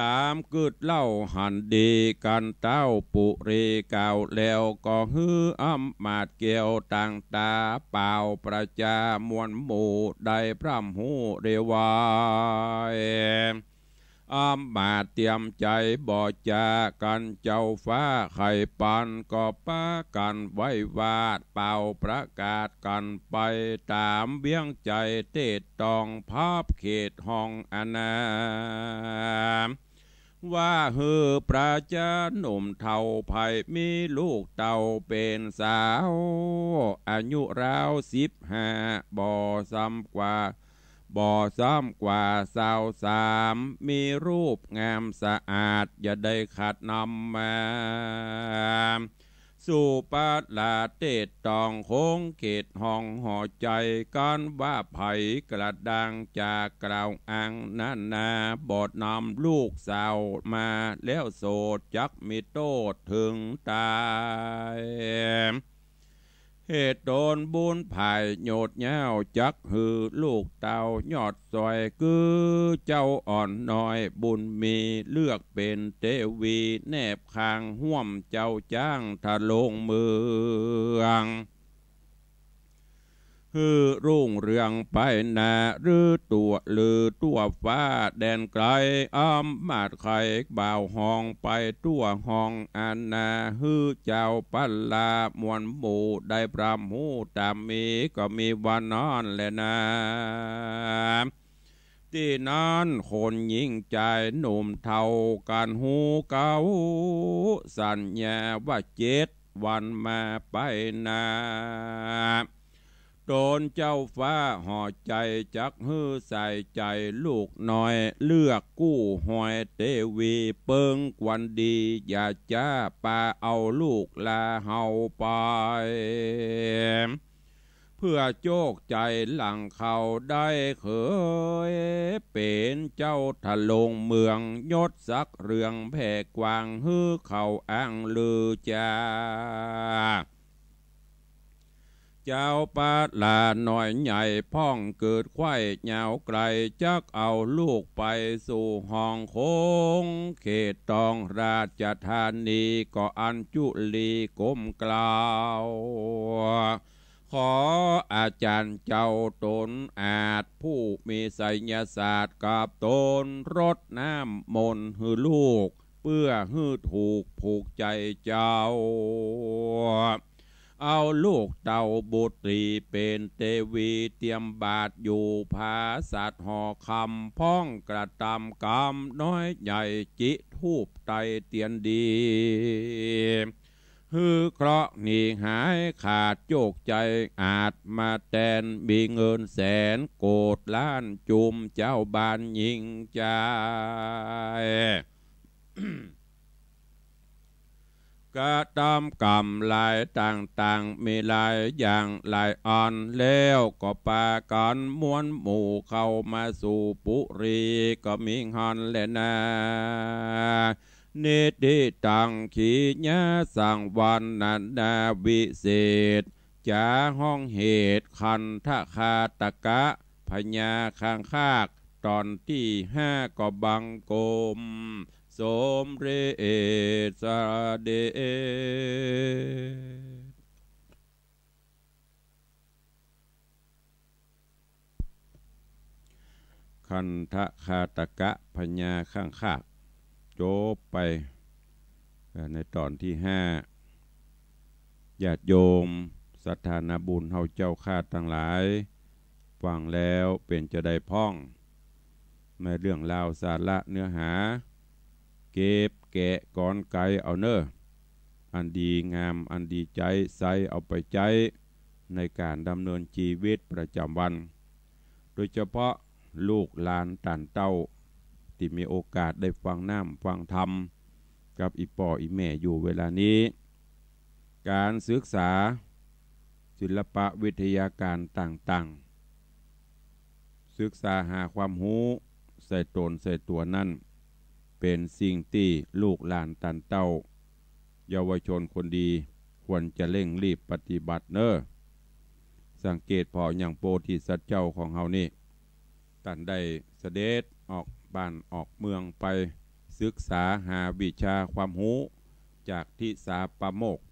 ต๋ามกึ๊ดเล่าหันดี กันเต้าปุรีกล่าวแล้ว ก็หื้ออำมาตย์แก้วต่างต๋า เป่าประจามวลหมู่ ได้พร่ำฮู้เรไว อำมาตย์เตียมใจ๋บ่จ๋า กันเจ้าฟ้าใค่ปัน ก็ปากั๋นไหว้วาด เป่าประกาศกั๋นไป ต๋ามเวียงใจ๋เตดตอง พับเขตห้องอาณา ว่าหื้อประจาหนุ่มเฒ่า ใผมีลูกเต้าเป๋นสาว อายุราวสิบห้า บ่ซ้ำกว่า บ่ซ้ำกว่าซาวสาม มีรูปงามสะอาด อย่าได้ขัดนำมา สู่ประลาเตดตอง คงเขตห้องหอใจ๋ กันว่าใผกระด้างจากกล่าวอ้างนานา บ่นำลูกสาวมา แล้วโสดจักมีโต้ษเถิงต๋าย เหตุต๋นบุญผายโยชน์ยาว จักหื้อลูกเต้ายอดซอย คือเจ้าอ่อนน้อยบุญมี เลือกเป๋นเตวีแนบข้าง ฮ่วมเจ้าจ๊างทะลงเมือง หื้อรุ่งเรืองไปหน้า หรือตั๋ว หรือตั๋วฟ้าแดนไก๋ อำมาตย์ใค่บ่าวห้อง ไปตั๋วห้องอาณา หื้อเจ้าประลามวลหมู่ ได้พร่ำฮู้ต๋ามมี ก็มีวันนั้นแลนา ตี้นั้นคนญิงจายหนุ่มเฒ่ากั๋นฮู้เก๊า สัญญาว่าเจ็ดวันมาไปหน้า ต๋นเจ้าฟ้าหอใจ๋ จักหื้อใส่ใจ๋ลูกน้อย เลือกกู้ฮอยเตวี เปิงควันดี อย่าจ๊าปาเอาลูกหล้าเฮาไป เพื่อโจคใจ๋หลังเขาได้เขย เป๋นเจ้าทะลงเมือง ยศศักดิ์เรืองแผ่กว้าง หื้อเขาอ้างลือจา เจ้าประลาน้อยใหญ่พ่องเกิดใคว่ยาวไก๋ จักเอาลูกไปสู่ห้องคง เขตตองราชธานี ก็อัญจุลีก้มเกล้า ขออาจ๋ารย์เจ้าต๋นอาจ ผู้มีไสยศาสตร์กับต๋น รดน้ำมนต์หื้อลูก เปื้อหื้อถูกผูกใจ๋เจ้า เอาลูกเต้าบุตรีเป๋นเตวี เตียมบาตรอยู่ผาสัตว์หอคำ พ่องกระตำกรรมน้อยใหญ่ จิธูปไต้เตียนดี หื้อเคราะห์หนีหายขาดโจคใจ๋อาจมาแตน มีเงินแสนโกดล้านจุม เจ้าบ้านญิงจาย กระตำกรรมหลายต่างๆ มีหลายอย่างหลายอัน แล้วก็ปากั๋นมวลหมู่เข้ามาสู่ปุรี ก็มีหั้นแลนา นิทธิตัง ขีณาสังวรรณนาวิเศษ จ๋าฮ้องเหตุ คันธฆาตกะ พญาคังคาก ต๋อนตี้ห้าก็บังคมสมเด็จเสด็จ คันธฆาตกะพญาข้างคาก จบไป เอ่อ ในต๋อนตี้ห้า ญาติโยมศรัทธานาบุญเฮาเจ้าข้าตังหลาย ฟังแล้วเป๋นจาใดพ่อง ในเรื่องราวสาระเนื้อหา เก็บแกะกรอนไกเอาเน่อ อันดีงามอันดีใจ๊ ใส้เอาไปใจ๊ในก๋านดำเนินจีวิตประจ๋ำวัน โดยเฉพาะลูกหลานต้านเต้า ตี้มีโอกาสได้ฟังน้ำฟังธรรมกับอี่ป้ออี่แม่อยู่เวลานี้ ก๋านศึกษาศิลปะวิทยาก๋านต่างๆ ศึกษาหาความฮู้ใส่ต๋นใส่ตั๋วนั้น เป๋นสิ่งตี้ลูกหลานต้านเต้า เยาวชนคนดี ควรจะเร่งรีบปฏิบัติเน่อ สังเกตผ่ออย่างโพธิสัตว์เจ้าของเฮานี่ ต้านได้เสด็จออกบ้านออกเมืองไปศึกษาหาวิชาความฮู้จากทิสาปาโมกข์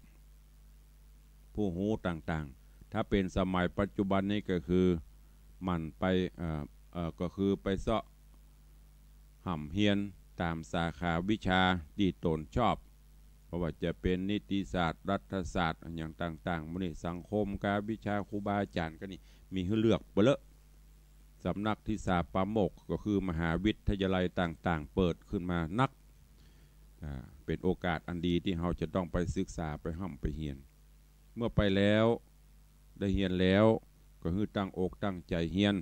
ผู้ฮู้ต่างๆ ถ้าเป๋นสมัยปัจจุบันนี้ก็คือหมั่นไป เอ่อ เอ่อ ก็คือไปเซาะฮ่ำเฮียนต๋ามสาขาวิชาตี้ต๋นชอบ บ่ว่าจะเป๋นนิติศาสตร์ รัฐศาสตร์ อะหยังต่างๆ หมู่นี้ สังคมกาวิชา ครูบาอาจ๋ารย์ก็นี่ มีหื้อเลือกเบ้อเลอะ สำนักทิสาปาโมกข์ ก็คือมหาวิทยาลัยต่างๆ เปิดขึ้นมานัก อ่า เป๋นโอกาสอันดีตี้เฮาจะต้องไปศึกษา ไปฮ่ำไปเฮียน เมื่อไปแล้ว ได้เฮียนแล้ว ก็หื้อตั้งอกตั้งใจ๋เฮียน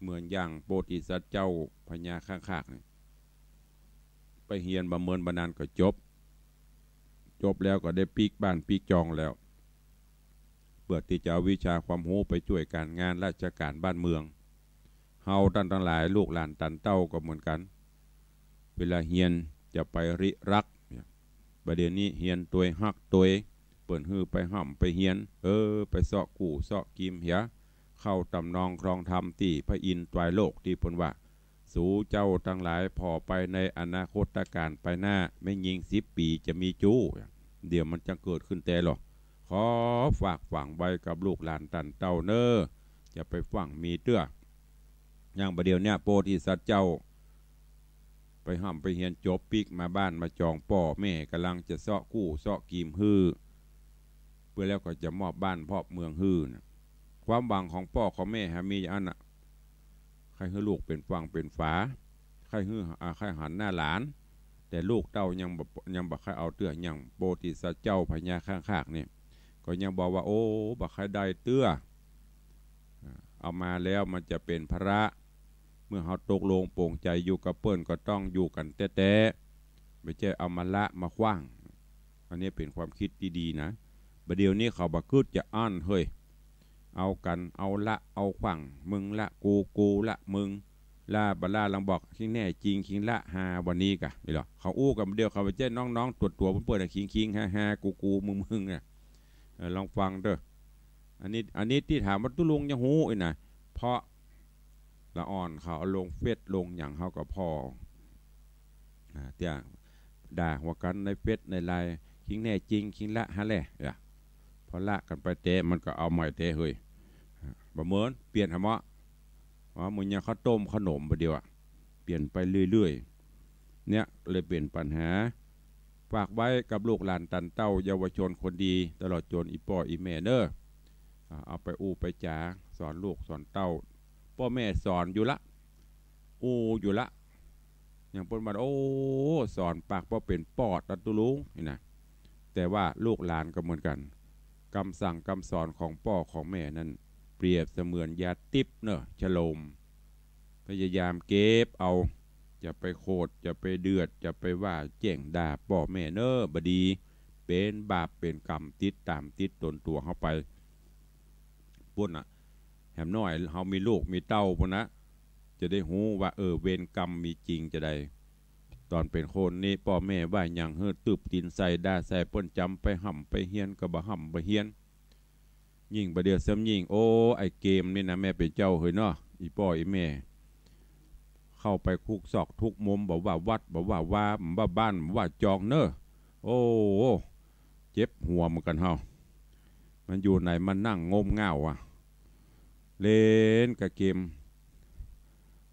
เหมือนอย่างโพธิสัตว์เจ้าพญาข้างคากนี่ ไปเฮียนบ่เมินบ่นานก็จบ จบแล้วก็ได้ปิ๊กบ้านปิ๊กจองแล้ว เปื้อตี้จะเอาวิชาความฮู้ไปจ้วยก๋านงานราชก๋านบ้านเมือง เฮาต้านตังหลายลูกหลานต้านเต้าก็เหมือนกั๋น เวลาเฮียนจะไปริรักษ์เนี่ย บ่าเดี่ยวนี้เฮียนตวยฮักตวย เปิ้นหื้อไปฮ่ำไปเฮียน เออ ไปเซาะกู้เซาะกิมเหีย เข้าต๋ามนองครองธรรมตี้พระอินทร์ไตรโลกตี้เปิ้นว่า สูเจ้าตังหลายผ่อไปในอนาคตก๋าลไปหน้า แม้ยิ่งสิบปี๋จะมีจู้ เดี๋ยวมันจะเกิดขึ้นแต๊ลอ ขอฝากฝังไว้กับลูกหลานต้านเต้าเน่อ อย่าไปฟั่งมีเตื้อ อย่างบ่าเดี่ยวเนี้ยโพธิสัตว์เจ้า ไปฮ่ำไปเฮียนจบปิ๊กมาบ้านมาจอง ป้อแม่ก่ำลังจะเซาะกู้เซาะกิมหื้อ เปื้อแล้วก็จะมอบบ้านมอบเมืองหื้อน่ะ ความหวังของป้อของแม่หามีอย่างอั้นน่ะ ใค่หื้อลูกเป๋นฝั่งเป๋นฝา ใค่หื้อ อ่า ใค่หันหน้าหลาน แต่ลูกเต้ายังบ่ ยังบ่ใค่เอาเตื้อ อย่างโพธิสัตว์เจ้าพญาข้างคากนี่ ก็ยังบอกว่า โอ้ บ่ใค่ได้เตื้อ อ่า เอามาแล้วมันจะเป๋นภาระ เมื่อเฮาตกลงปลงใจ๋อยู่กับเปิ้นก็ต้องอยู่กั๋นแต๊ๆ บ่ใจ้เอามาละมาขว้าง อันนี้เป๋นความกึ๊ดตี้ดีนะ บ่าเดี่ยวนี้เขาบ่กึ๊ดจะอั้นเฮ้ย เอากั๋น เอาละเอาขว้าง มึงละกู กูละมึง ละบ่ละ ลองบอก คิงแน่จริง คิงละฮา วันนี้กะ นี่เหรอ เขาอู้กั๋นบ่าเดี่ยว เขาบ่ใจ้น้องๆ ตั๋วๆ เปิ้นๆ น่ะ คิงๆ ฮาๆ กูๆ มึงๆ น่ะ เออ ลองฟังเต๊อะ อันนี้ อันนี้ตี้ถามว่าตุ๊ลุงยังฮู้อี้นะ เพราะละอ่อนเขาเอาลงเฟซลงหยังเฮาก็ผ่อ อ่า เตื้อ ด่าหัวกั๋นในเฟซในไลน์ คิงแน่จริง คิงละฮาแล่ เออ พอละกั๋นไปแต๊มันก็เอาใหม่แต๊เฮ้ย อ่า บ่เหมือน เปลี่ยนหาเมาะ อ๋อ เหมือนอย่างข้าวต้มขนมบ่าเดี่ยวอะ เปลี่ยนไปเรื่อยๆ เนี่ยเลยเป๋นปัญหา ฝากไว้กับลูกหลานต้านเต้าเยาวชนคนดี ตลอดจ๋นอี่ป้ออี่แม่เน่อ อ่า เอาไปอู้ไปจ๋า สอนลูกสอนเต้า ป้อแม่สอนอยู่ละ อู้อยู่ละ อย่างเปิ้นว่า โอ้ สอนปากบ่เป๋นปอดละตุ๊ลุง นี่นะ แต่ว่าลูกหลานก็เหมือนกั๋น กำสั่งกำสอนของป้อของแม่นั้น เปรียบเสมือนยาติ๊บเน่อ ชโลม พยายามเก็บเอา จะไปโขด จะไปเดือด จะไปว่าแจ้งด่าป้อแม่เน่อ บ่ดี เป๋นบาปเป๋นกรรมติดต๋ามติดตนตั๋วเฮาไป ปู้นน่ะ แหมน้อยเฮามีลูกมีเต้าปู้นนะ จะได้ฮู้ว่า เออ เวรกรรมมีจริงจาใด ต๋อนเป๋นคนนี้ป้อแม่ว่าหยังหื้อตึบตี๋นใส่ด่าใส่ เปิ้นจ๋ำไปฮ่ำไปเฮียนก็บ่ฮ่ำบ่เฮียน ยิ่งบ่าเดี่ยวซ้ำยิ่ง โอ้ ไอ้เกมนี่นะ แม่เป๋นเจ้าเฮ้ยเนาะ อี่ป้ออี่แม่ เข้าไปกู้ซอกกู้มุม บ่ว่าวัด บ่ว่าวา บ่ว่าบ้าน บ่ว่าจองเน่อ โอ้ เจ็บหัวเหมือนกั๋นเฮา มันอยู่ไหน มันนั่งงมง่าวอะ เล่นกะเกม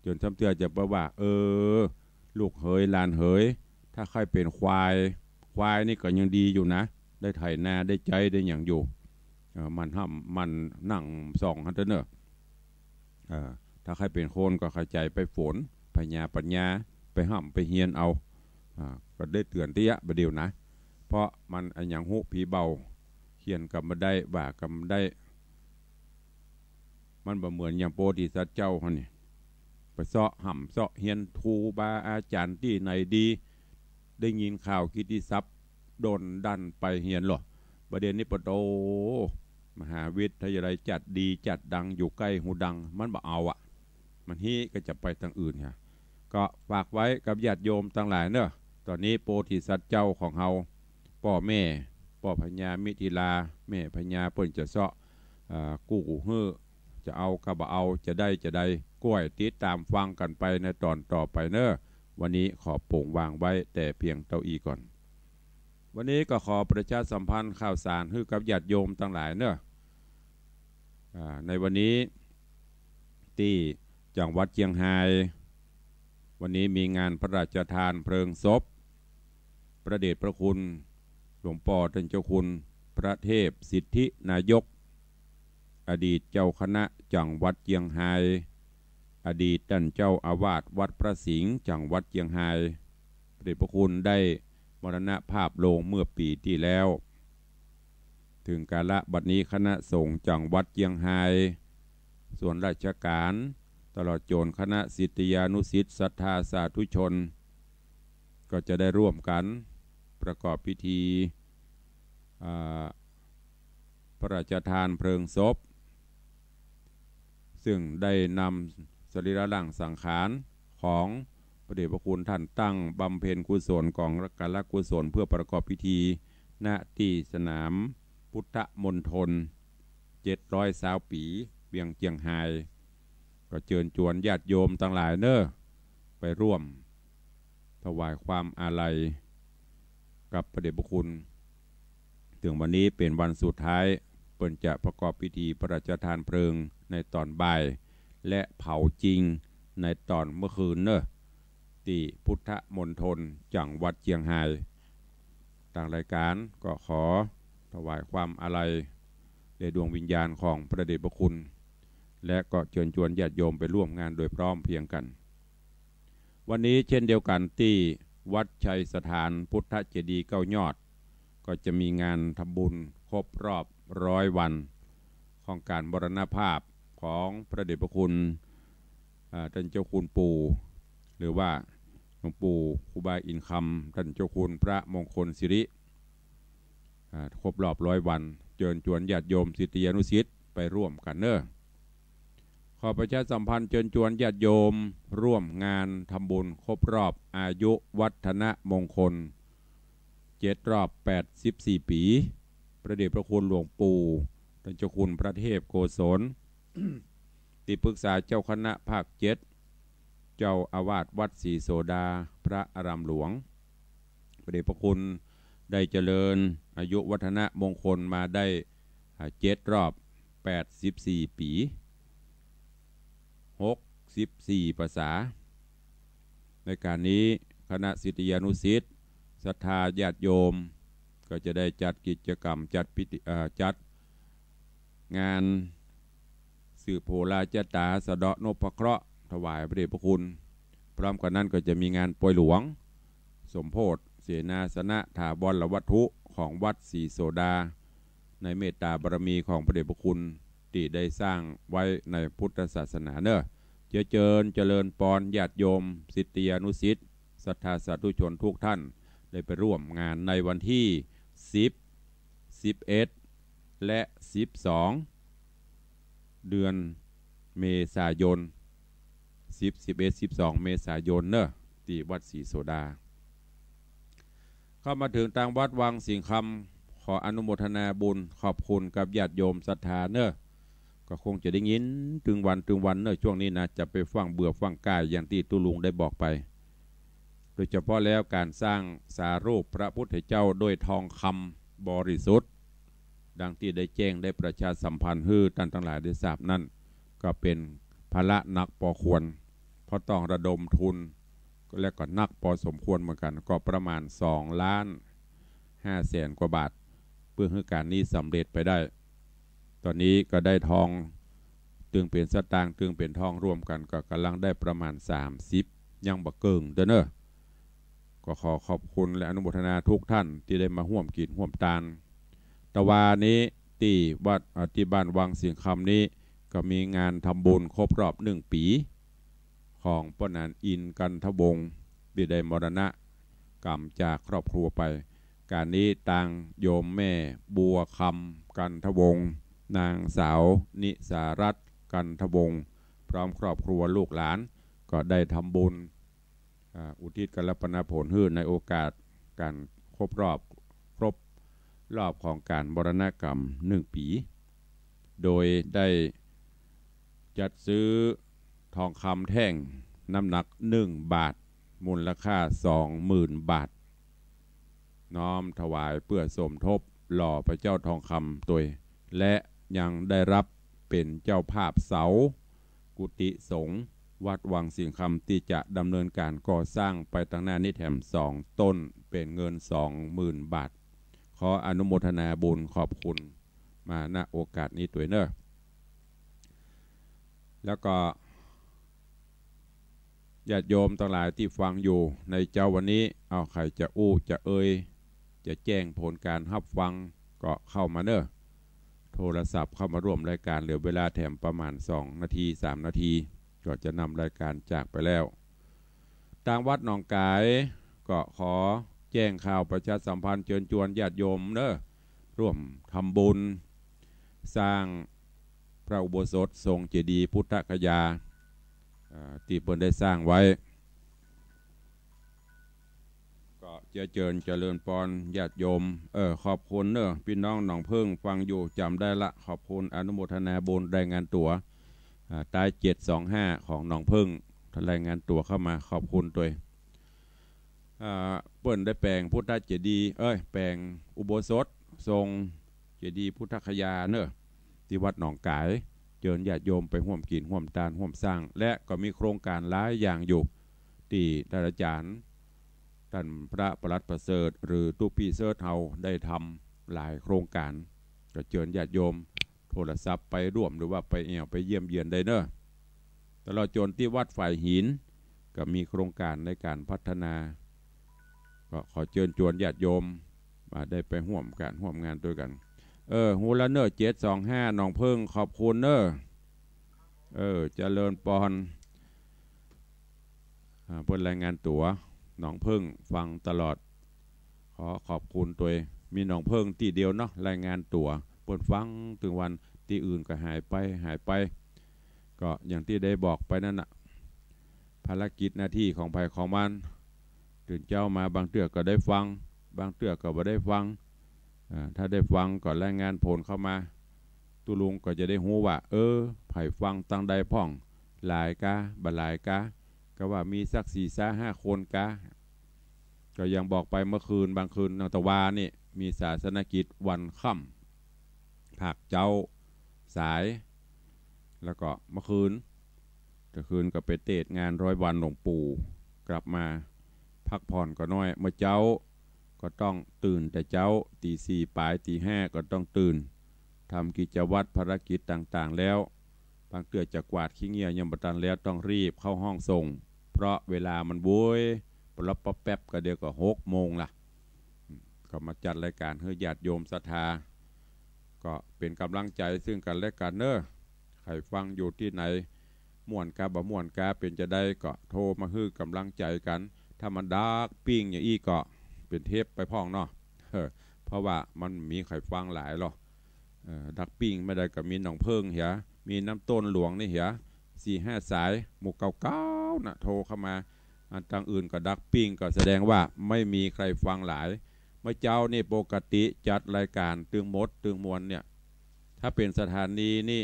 จ๋นซ้ำเตื้อจะไปว่า เออ ลูกเหยหลานเหย ถ้าใค่เป๋นควาย ควายนี่ก็ยังดีอยู่นะ ได้ไถนา ได้ใจ๊ ได้หยังอยู่ เออ หมั่นห้ำ หมั่นนั่งส่องหั้นเต๊อะเน่อ เออ ถ้าใค่เป๋นคนก็ใค่ใจ๋ไปฝน พญาปัญญา ไปห้ำไปเฮียนเอา อ่า ก็ได้เตื๋อนเตี้ยบ่าเดี่ยวนะ เพราะมันอะหยังฮู้ผีเบา เขียนก็บ่ได้ ว่าก็บ่ได้ มันบ่เหมือนอย่างโพธิสัตว์เจ้าหั้นนี่ ไปเซาะห้ำเซาะเฮียน ครูบาอาจ๋ารย์ตี้ไหนดี ได้ยินข่าวกิตติศัพท์ โดนดันไปเฮียนลอ บ่าเดี่ยวนี้ปะโต มหาวิทยาลัยจัดดีจัดดังอยู่ใก้ฮูดัง มันบ่เอาอะ มันฮี้ก็จะไปตางอื่นฮะ ก็ฝากไว้กับญาติโยมตังหลายเน่อ ต๋อนนี้โพธิสัตว์เจ้าของเฮา ป้อแม่ ป้อพญามิถิลา แม่พญาเปิ้นจะเซาะ อ่า กู้หื้อ จะเอาก็บ่เอา จะได้จะใด ก้วยติดต๋ามฟังกั๋นไปในต๋อนต่อไปเน่อ วันนี้ขอโป๋งวางไว้แต่เพียงเต้าอี้ก่อน วันนี้ก็ขอประชาสัมพันธ์ข่าวสารหื้อกับญาติโยมตังหลายเน่อ อ่า ในวันนี้ตี้จังหวัดเจียงฮาย วันนี้มีงานพระราชทานเพลิงศพ พระเดชพระคุณหลวงป้อต้านเจ้าคุณพระเทพสิทธินายก อดีตเจ้าคณะจังหวัดเจียงฮาย อดีตต้านเจ้าอาวาสวัดพระสิงห์จังหวัดเจียงฮาย พระเดชพระคุณได้มรณภาพลงเมื่อปี๋ตี้แล้ว เถิงกาละบัดนี้คณะสงฆ์จังหวัดเจียงฮาย ส่วนราชก๋าน ตลอดจ๋นคณะศิษยานุศิษย์ศรัทธาสาธุชน ก็จะได้ร่วมกั๋นประกอบพิธี อ่า พระราชทานเพลิงศพ ซึ่งได้นำสรีระร่างสังขารของพระเดชพระคุณต้านตั้งบำเพ็ญกุศลกองกาลกุศล เพื่อประกอบพิธี ณ ตี้สนามพุทธมณฑล เจ็ดร้อยซาวปี๋ เวียงเจียงฮาย ก็เจิญจวนญาติโยมตังหลายเน่อ ไปร่วมถวายความอาลัยกับพระเดชพระคุณ เถิงวันนี้เป๋นวันสุดท้าย เปิ้นจะประกอบพิธีพระราชทานเพลิงในต๋อนบ่าย และเผาจริงในต๋อนเมื่อคืนเน่อ ตี้พุทธมณฑลจังหวัดเจียงฮาย ตางรายก๋านก็ขอถวายความอาลัยแด่ดวงวิญญาณของพระเดชพระคุณ และก็เจิญจวนญาติโยมไปร่วมงานโดยพร้อมเพรียงกั๋น วันนี้เช่นเดียวกั๋นตี้วัดชัยสถานพุทธเจดีย์เก้ายอด ก็จะมีงานทำบุญครบรอบร้อยวันของก๋านมรณภาพของพระเดชพระคุณ อ่า ต้านเจ้าคุณปู่ หรือว่าหลวงปู่ครูบาอินทร์คำ ต้านเจ้าคุณพระมงคลสิริ อ่า ครบรอบร้อยวัน เจิญจวนญาติโยมศิษยานุศิษย์ไปร่วมกั๋นเน่อ ขอประชาสัมพันธ์เจิญจวนญาติโยมร่วมงานทำบุญครบรอบอายุวัฒนมงคล เจ็ดรอบแปดสิบสี่ปี๋ พระเดชพระคุณหลวงปู่ ต้านเจ้าคุณพระเทพโกศล ตี้ปรึกษาเจ้าคณะภาคเจ็ด เจ้าอาวาสวัดศรีโสดา พระอารามหลวง พระเดชพระคุณได้เจริญอายุวัฒนมงคลมาได้ อ่า เจ็ดรอบแปดสิบสี่ปี๋ หกสิบสี่พรรษา ในก๋านนี้คณะศิษยานุศิษย์ศรัทธาญาติโยม ก็จะได้จัดกิจกรรม จัดพิธี เอ่อ จัดงานสืบโหราชะต๋า สะเดาะนพเคราะห์ ถวายพระเดชพระคุณ พร้อมกั๋นนั้นก็จะมีงานปอยหลวง สมโภชเสนาสนะถาวรวัตถุของวัดศรีโสดา ในเมตตาบารมีของพระเดชพระคุณตี้ได้สร้างไว้ในพุทธศาสนาเน่อ จะเจิญเจริญปอนญาติโยมศิษยานุศิษย์ศรัทธาสาธุชนทุกท่าน ได้ไปร่วมงานในวันตี้สิบ สิบเอ็ด และสิบสอง เดือนเมษายน สิบ สิบเอ็ด สิบสอง เมษายนเน่อ ตี้วัดศรีโสดา เข้ามาเถิงตางวัดวังสิงห์คำ ขออนุโมทนาบุญขอบคุณกับญาติโยมศรัทธาเน่อ ก็คงจะได้ยินตึงวันตึงวันเนอะ ช่วงนี้นะ จะไปฟั่งเบื่อฟั่งก่ายอย่างตี้ตุ๊ลุงได้บอกไป โดยเฉพาะแล้วก๋านสร้างสารูปพระพุทธเจ้าด้วยทองคำบริสุทธิ์ ดังตี้ได้แจ้งได้ประชาสัมพันธ์หื้อต้านตังหลายได้ทราบนั้น ก็เป๋นภาระหนักปอควร เพราะต้องระดมทุน และก็หนักปอสมควรเหมือนกั๋น ก็ประมาณสองล้านห้าแสนกว่าบาท เปื้อหื้อก๋านนี้สำเร็จไปได้ ต๋อนนี้ก็ได้ทอง ตึงเป๋นสตางค์ ตึงเป๋นทองรวมกั๋น ก็ก่ำลังได้ประมาณสามสิบ ยังบ่เกิ่งเตื้อเนอะ ก็ขอขอบคุณและอนุโมทนาทุกท่านตี้ได้มาฮ่วมกิ๋นฮ่วมตาน ตะวานี้ตี้วัด อ่า ตี้บ้านวังสิงห์คำนี้ ก็มีงานทำบุญครบรอบหนึ่งปี๋ ของป้อหนานอินทร์ กันทวงศ์ ตี้ได้มรณกรรมจากครอบครัวไป ก๋านนี้ตางโยมแม่บัวคำ กันทวงศ์ นางสาวนิสารัตน์ กันทวงศ์ พร้อมครอบครัวลูกหลาน ก็ได้ทำบุญ อ่า อุทิศกัลปนาผลหื้อในโอกาสก๋านครบรอบ ครบรอบของก๋านมรณกรรมหนึ่งปี๋ โดยได้จัดซื้อทองคำแท่งน้ำหนักหนึ่งบาท มูลค่าสองหมื่นบาท น้อมถวายเปื้อสมทบหล่อพระเจ้าทองคำตวย และยังได้รับเป๋นเจ้าภาพเสากุฏิสงฆ์วัดวังสิงห์คำ ตี้จะดำเนินก๋านก่อสร้างไปตังหน้านี้แถมสองต้น เป๋นเงินสองหมื่นบาท ขออนุโมทนาบุญขอบคุณมา ณ โอกาสนี้ตวยเนอะ แล้วก็ ญาติโยมตังหลายตี้ฟังอยู่ในเจ๊าวันนี้ เอาใผจะอู้จะเอ่ย จะแจ้งผลก๋านฮับฟังก็เข้ามาเนอะ โทรศัพท์เข้ามาร่วมรายก๋าน เหลือเวลาแถมประมาณสองนาที สามนาที ก็จะนำรายก๋านจากไปแล้ว ตางวัดหนองก๋ายก็ขอแจ้งข่าวประชาสัมพันธ์เจิญจวนญาติโยมเนอะ ร่วมทำบุญสร้างพระอุโบสถทรงเจดีย์พุทธคยา อ่า ตี้เปิ้นได้สร้างไว้ ก็เจื้อเจิญเจริญปอนญาติโยม เออ ขอบคุณเนอะ ปี้น้องหนองผึ้งฟังอยู่จ๋ำได้ละ ขอบคุณอนุโมทนาบุญรายงานตั๋ว อ่า ใต้เจ็ดสองห้าของหนองผึ้ง รายงานตั๋วเข้ามา ขอบคุณตวย อ่า เปิ้นได้แป๋งพุทธเจดีย์ เอ้ย แป๋งอุโบสถทรงเจดีย์พุทธคยาเนอะ ตี้วัดหนองก๋าย เจิญญาติโยมไปฮ่วมกิ๋นฮ่วมตานฮ่วมสร้าง และก็มีโครงก๋านหลายอย่างอยู่ ตี้ต้านอาจ๋ารย์ ต้านพระปลัดประเสริฐ หรือตุ๊ปี้เสิร์ชเฮาได้ทำหลายโครงก๋าน ก็เจิญญาติโยมโทรศัพท์ไปร่วม หรือว่าไปแอ่วไปเยี่ยมเยียนได้เนอะ ตลอดจ๋นตี้วัดฝายหิน ก็มีโครงก๋านในก๋านพัฒนา ก็ขอเจิญจวนญาติโยมมาได้ไปฮ่วมก๋านฮ่วมงานตวยกั๋น เออ ฮู้ละเนอะ เจ็ดสองห้าหนองผึ้ง ขอบคุณเนอะ เออ เจริญปอน อ่า เปิ้นรายงานตั๋ว หนองผึ้งฟังตลอด ขอขอบคุณตวย มีหนองผึ้งตี้เดียวเนาะ รายงานตั๋ว เปิ้นฟังตึงวัน ตี้อื่นก็หายไป หายไป ก็อย่างตี้ได้บอกไปนั้นน่ะ ภารกิจหน้าตี้ของใผของมัน ตื่นเจ๊ามาบางเตื้อก็ได้ฟัง บางเตื้อก็บ่ได้ฟัง อ่า ถ้าได้ฟังก็รายงานผลเข้ามา ตุ๊ลุงก็จะได้ฮู้ว่า เออ ใผฟังตังใดพ่อง หลายกา บ่หลายกา ก็ว่ามีสักสี่ซาห้าคนกา ก็อย่างบอกไปเมื่อคืน บางคืน นางตะวานี่ มีศาสนกิจวันค่ำ ภาคเจ๊าสาย แล้วก็เมื่อคืน เมื่อคืนก็ไปเตศงานร้อยวันหลวงปู่ กลับมาพักผ่อนก็น้อย เมื่อเจ๊าก็ต้องตื่นแต่เจ๊า ตีสี่ป๋าย ตีห้าก็ต้องตื่น ทำกิจวัตรภารกิจต่างๆ แล้ว บางเตื้อจะกวาดขี้เงี้ยยังบ่ตันแล้ว ต้องรีบเข้าห้องส่ง เพราะเวลามันโวย ปะลับปะแป๊บ ก็เดี๋ยวก็หกโมงละ ก็มาจัดรายก๋านหื้อญาติโยมศรัทธา ก็เป๋นก๋ำลังใจ๋ซึ่งกั๋นและกั๋นเนอะ ใผฟังอยู่ตี้ไหน ม่วนกาบ่ม่วนกา เป๋นจาใดก็โทรมาหื้อก๋ำลังใจ๋กั๋น ถ้ามันดักปิ้งอย่างอี้ก็เป๋นเทปไปพ่องเนาะ เออ เพราะว่ามันมีใผฟังหลายหรอก เออ ดักปิ้งไม่ได้ก็มีหนองผึ้งเหีย มีน้ำต้นหลวงนี่เหีย สี่ห้าสาย หมู่เก่าๆ น่ะ โทรเข้ามา อันตังอื่นก็ดักปิ้ง ก็แสดงว่าไม่มีใผฟังหลาย เมื่อเจ๊านี่ปกติจัดรายก๋านตึงหมดตึงมวลเนี่ย ถ้าเป๋นสถานีนี่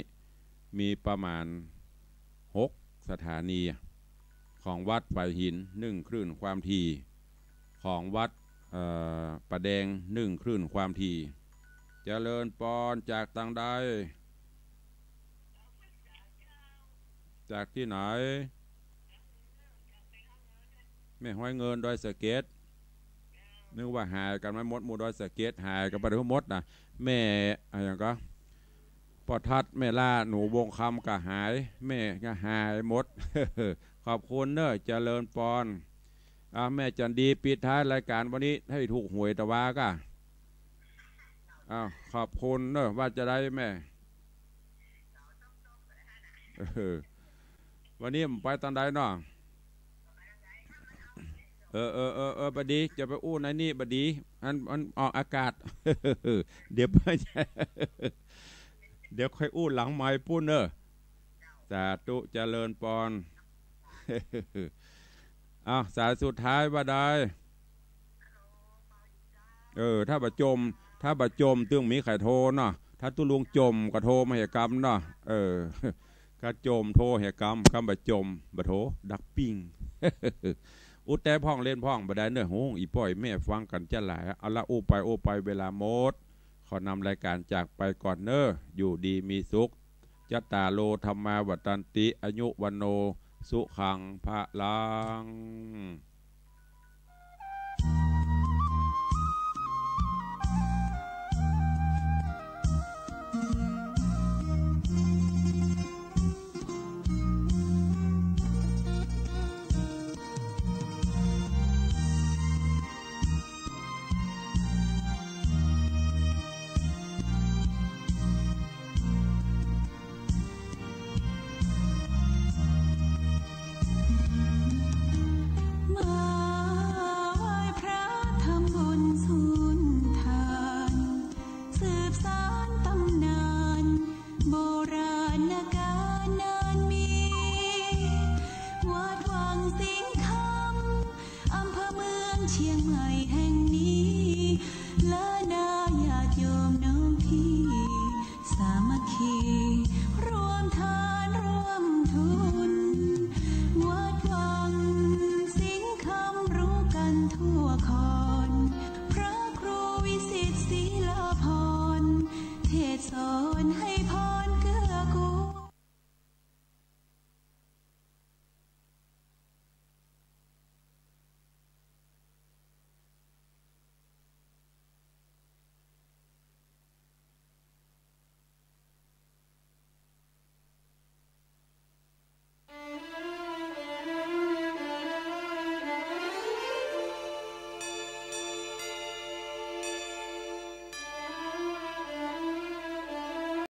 มีประมาณหกสถานี ของวัดฝายหินนึ่งคลื่นความถี่ ของวัด เอ่อ ป่าแดงนึ่งคลื่นความถี่ เจริญปอน จากตางใด จากตี้ไหน แม่ฮ้อยเงินดอยสะเก็ด นึกว่าหายกั๋นไปหมด หมู่ดอยสะเก็ดหายกั๋นไปหมดนะ แม่ อะหยังก็ ป้อทัด แม่ล่า หนูวงคำก็หาย แม่ก็หายหมด ขอบคุณเน้อ เจริญปอน อ่ะ แม่จันดี ปิดท้ายรายก๋านวันนี้ หื้อถูกหวยตะวาก่ะ อ้าว ขอบคุณเน้อ ว่าจะได้แม่ เออ วันนี้บ่ไปตางใดเนาะ เออ เออ เออ เออ บ่ดี จะไปอู้ในนี่บ่ดี อัน อันออกอากาศ เดี๋ยว เดี๋ยวค่อยอู้หลังไมค์ปู๊นเน้อ สาธุ เจริญปอน อ้าว สายสุดท้ายว่าใด เออ ถ้าบ่จ่ม ถ้าบ่จ่มตึงมีใผโทรเนาะ ถ้าตุ๊ลุงจ่มก็โทรมาเหียกำเนาะ เออ ถ้าจ่มโทรเหียกำ กำบ่จ่มบ่โทร ดักปิ้ง อู้แต๊พ่องเล่นพ่องบ่ได้เน้อ โห อีป้อยแม่ฟังกั๋นจะหลาย เอาละ อู้ไปอู้ไปเวลาหมด ขอนำรายก๋านจากไปก่อนเน้อ อยู่ดีมีสุข จัตตาโร ธัมมา วัฑฒันติ อายุ วัณโณ สุขัง พะลัง มาไหว้พระทำบุญสุนทาน สืบสานตำนาน โบราณกาลนานมี วัดวังสิงห์คำ อำเภอเมืองเชียงใหม่แห่งนี้ และนาญาติโยมน้องพี่ สามัคคีร่วมทานร่วมทุน วัดวังสิงห์คำรู้กันทั่วขอ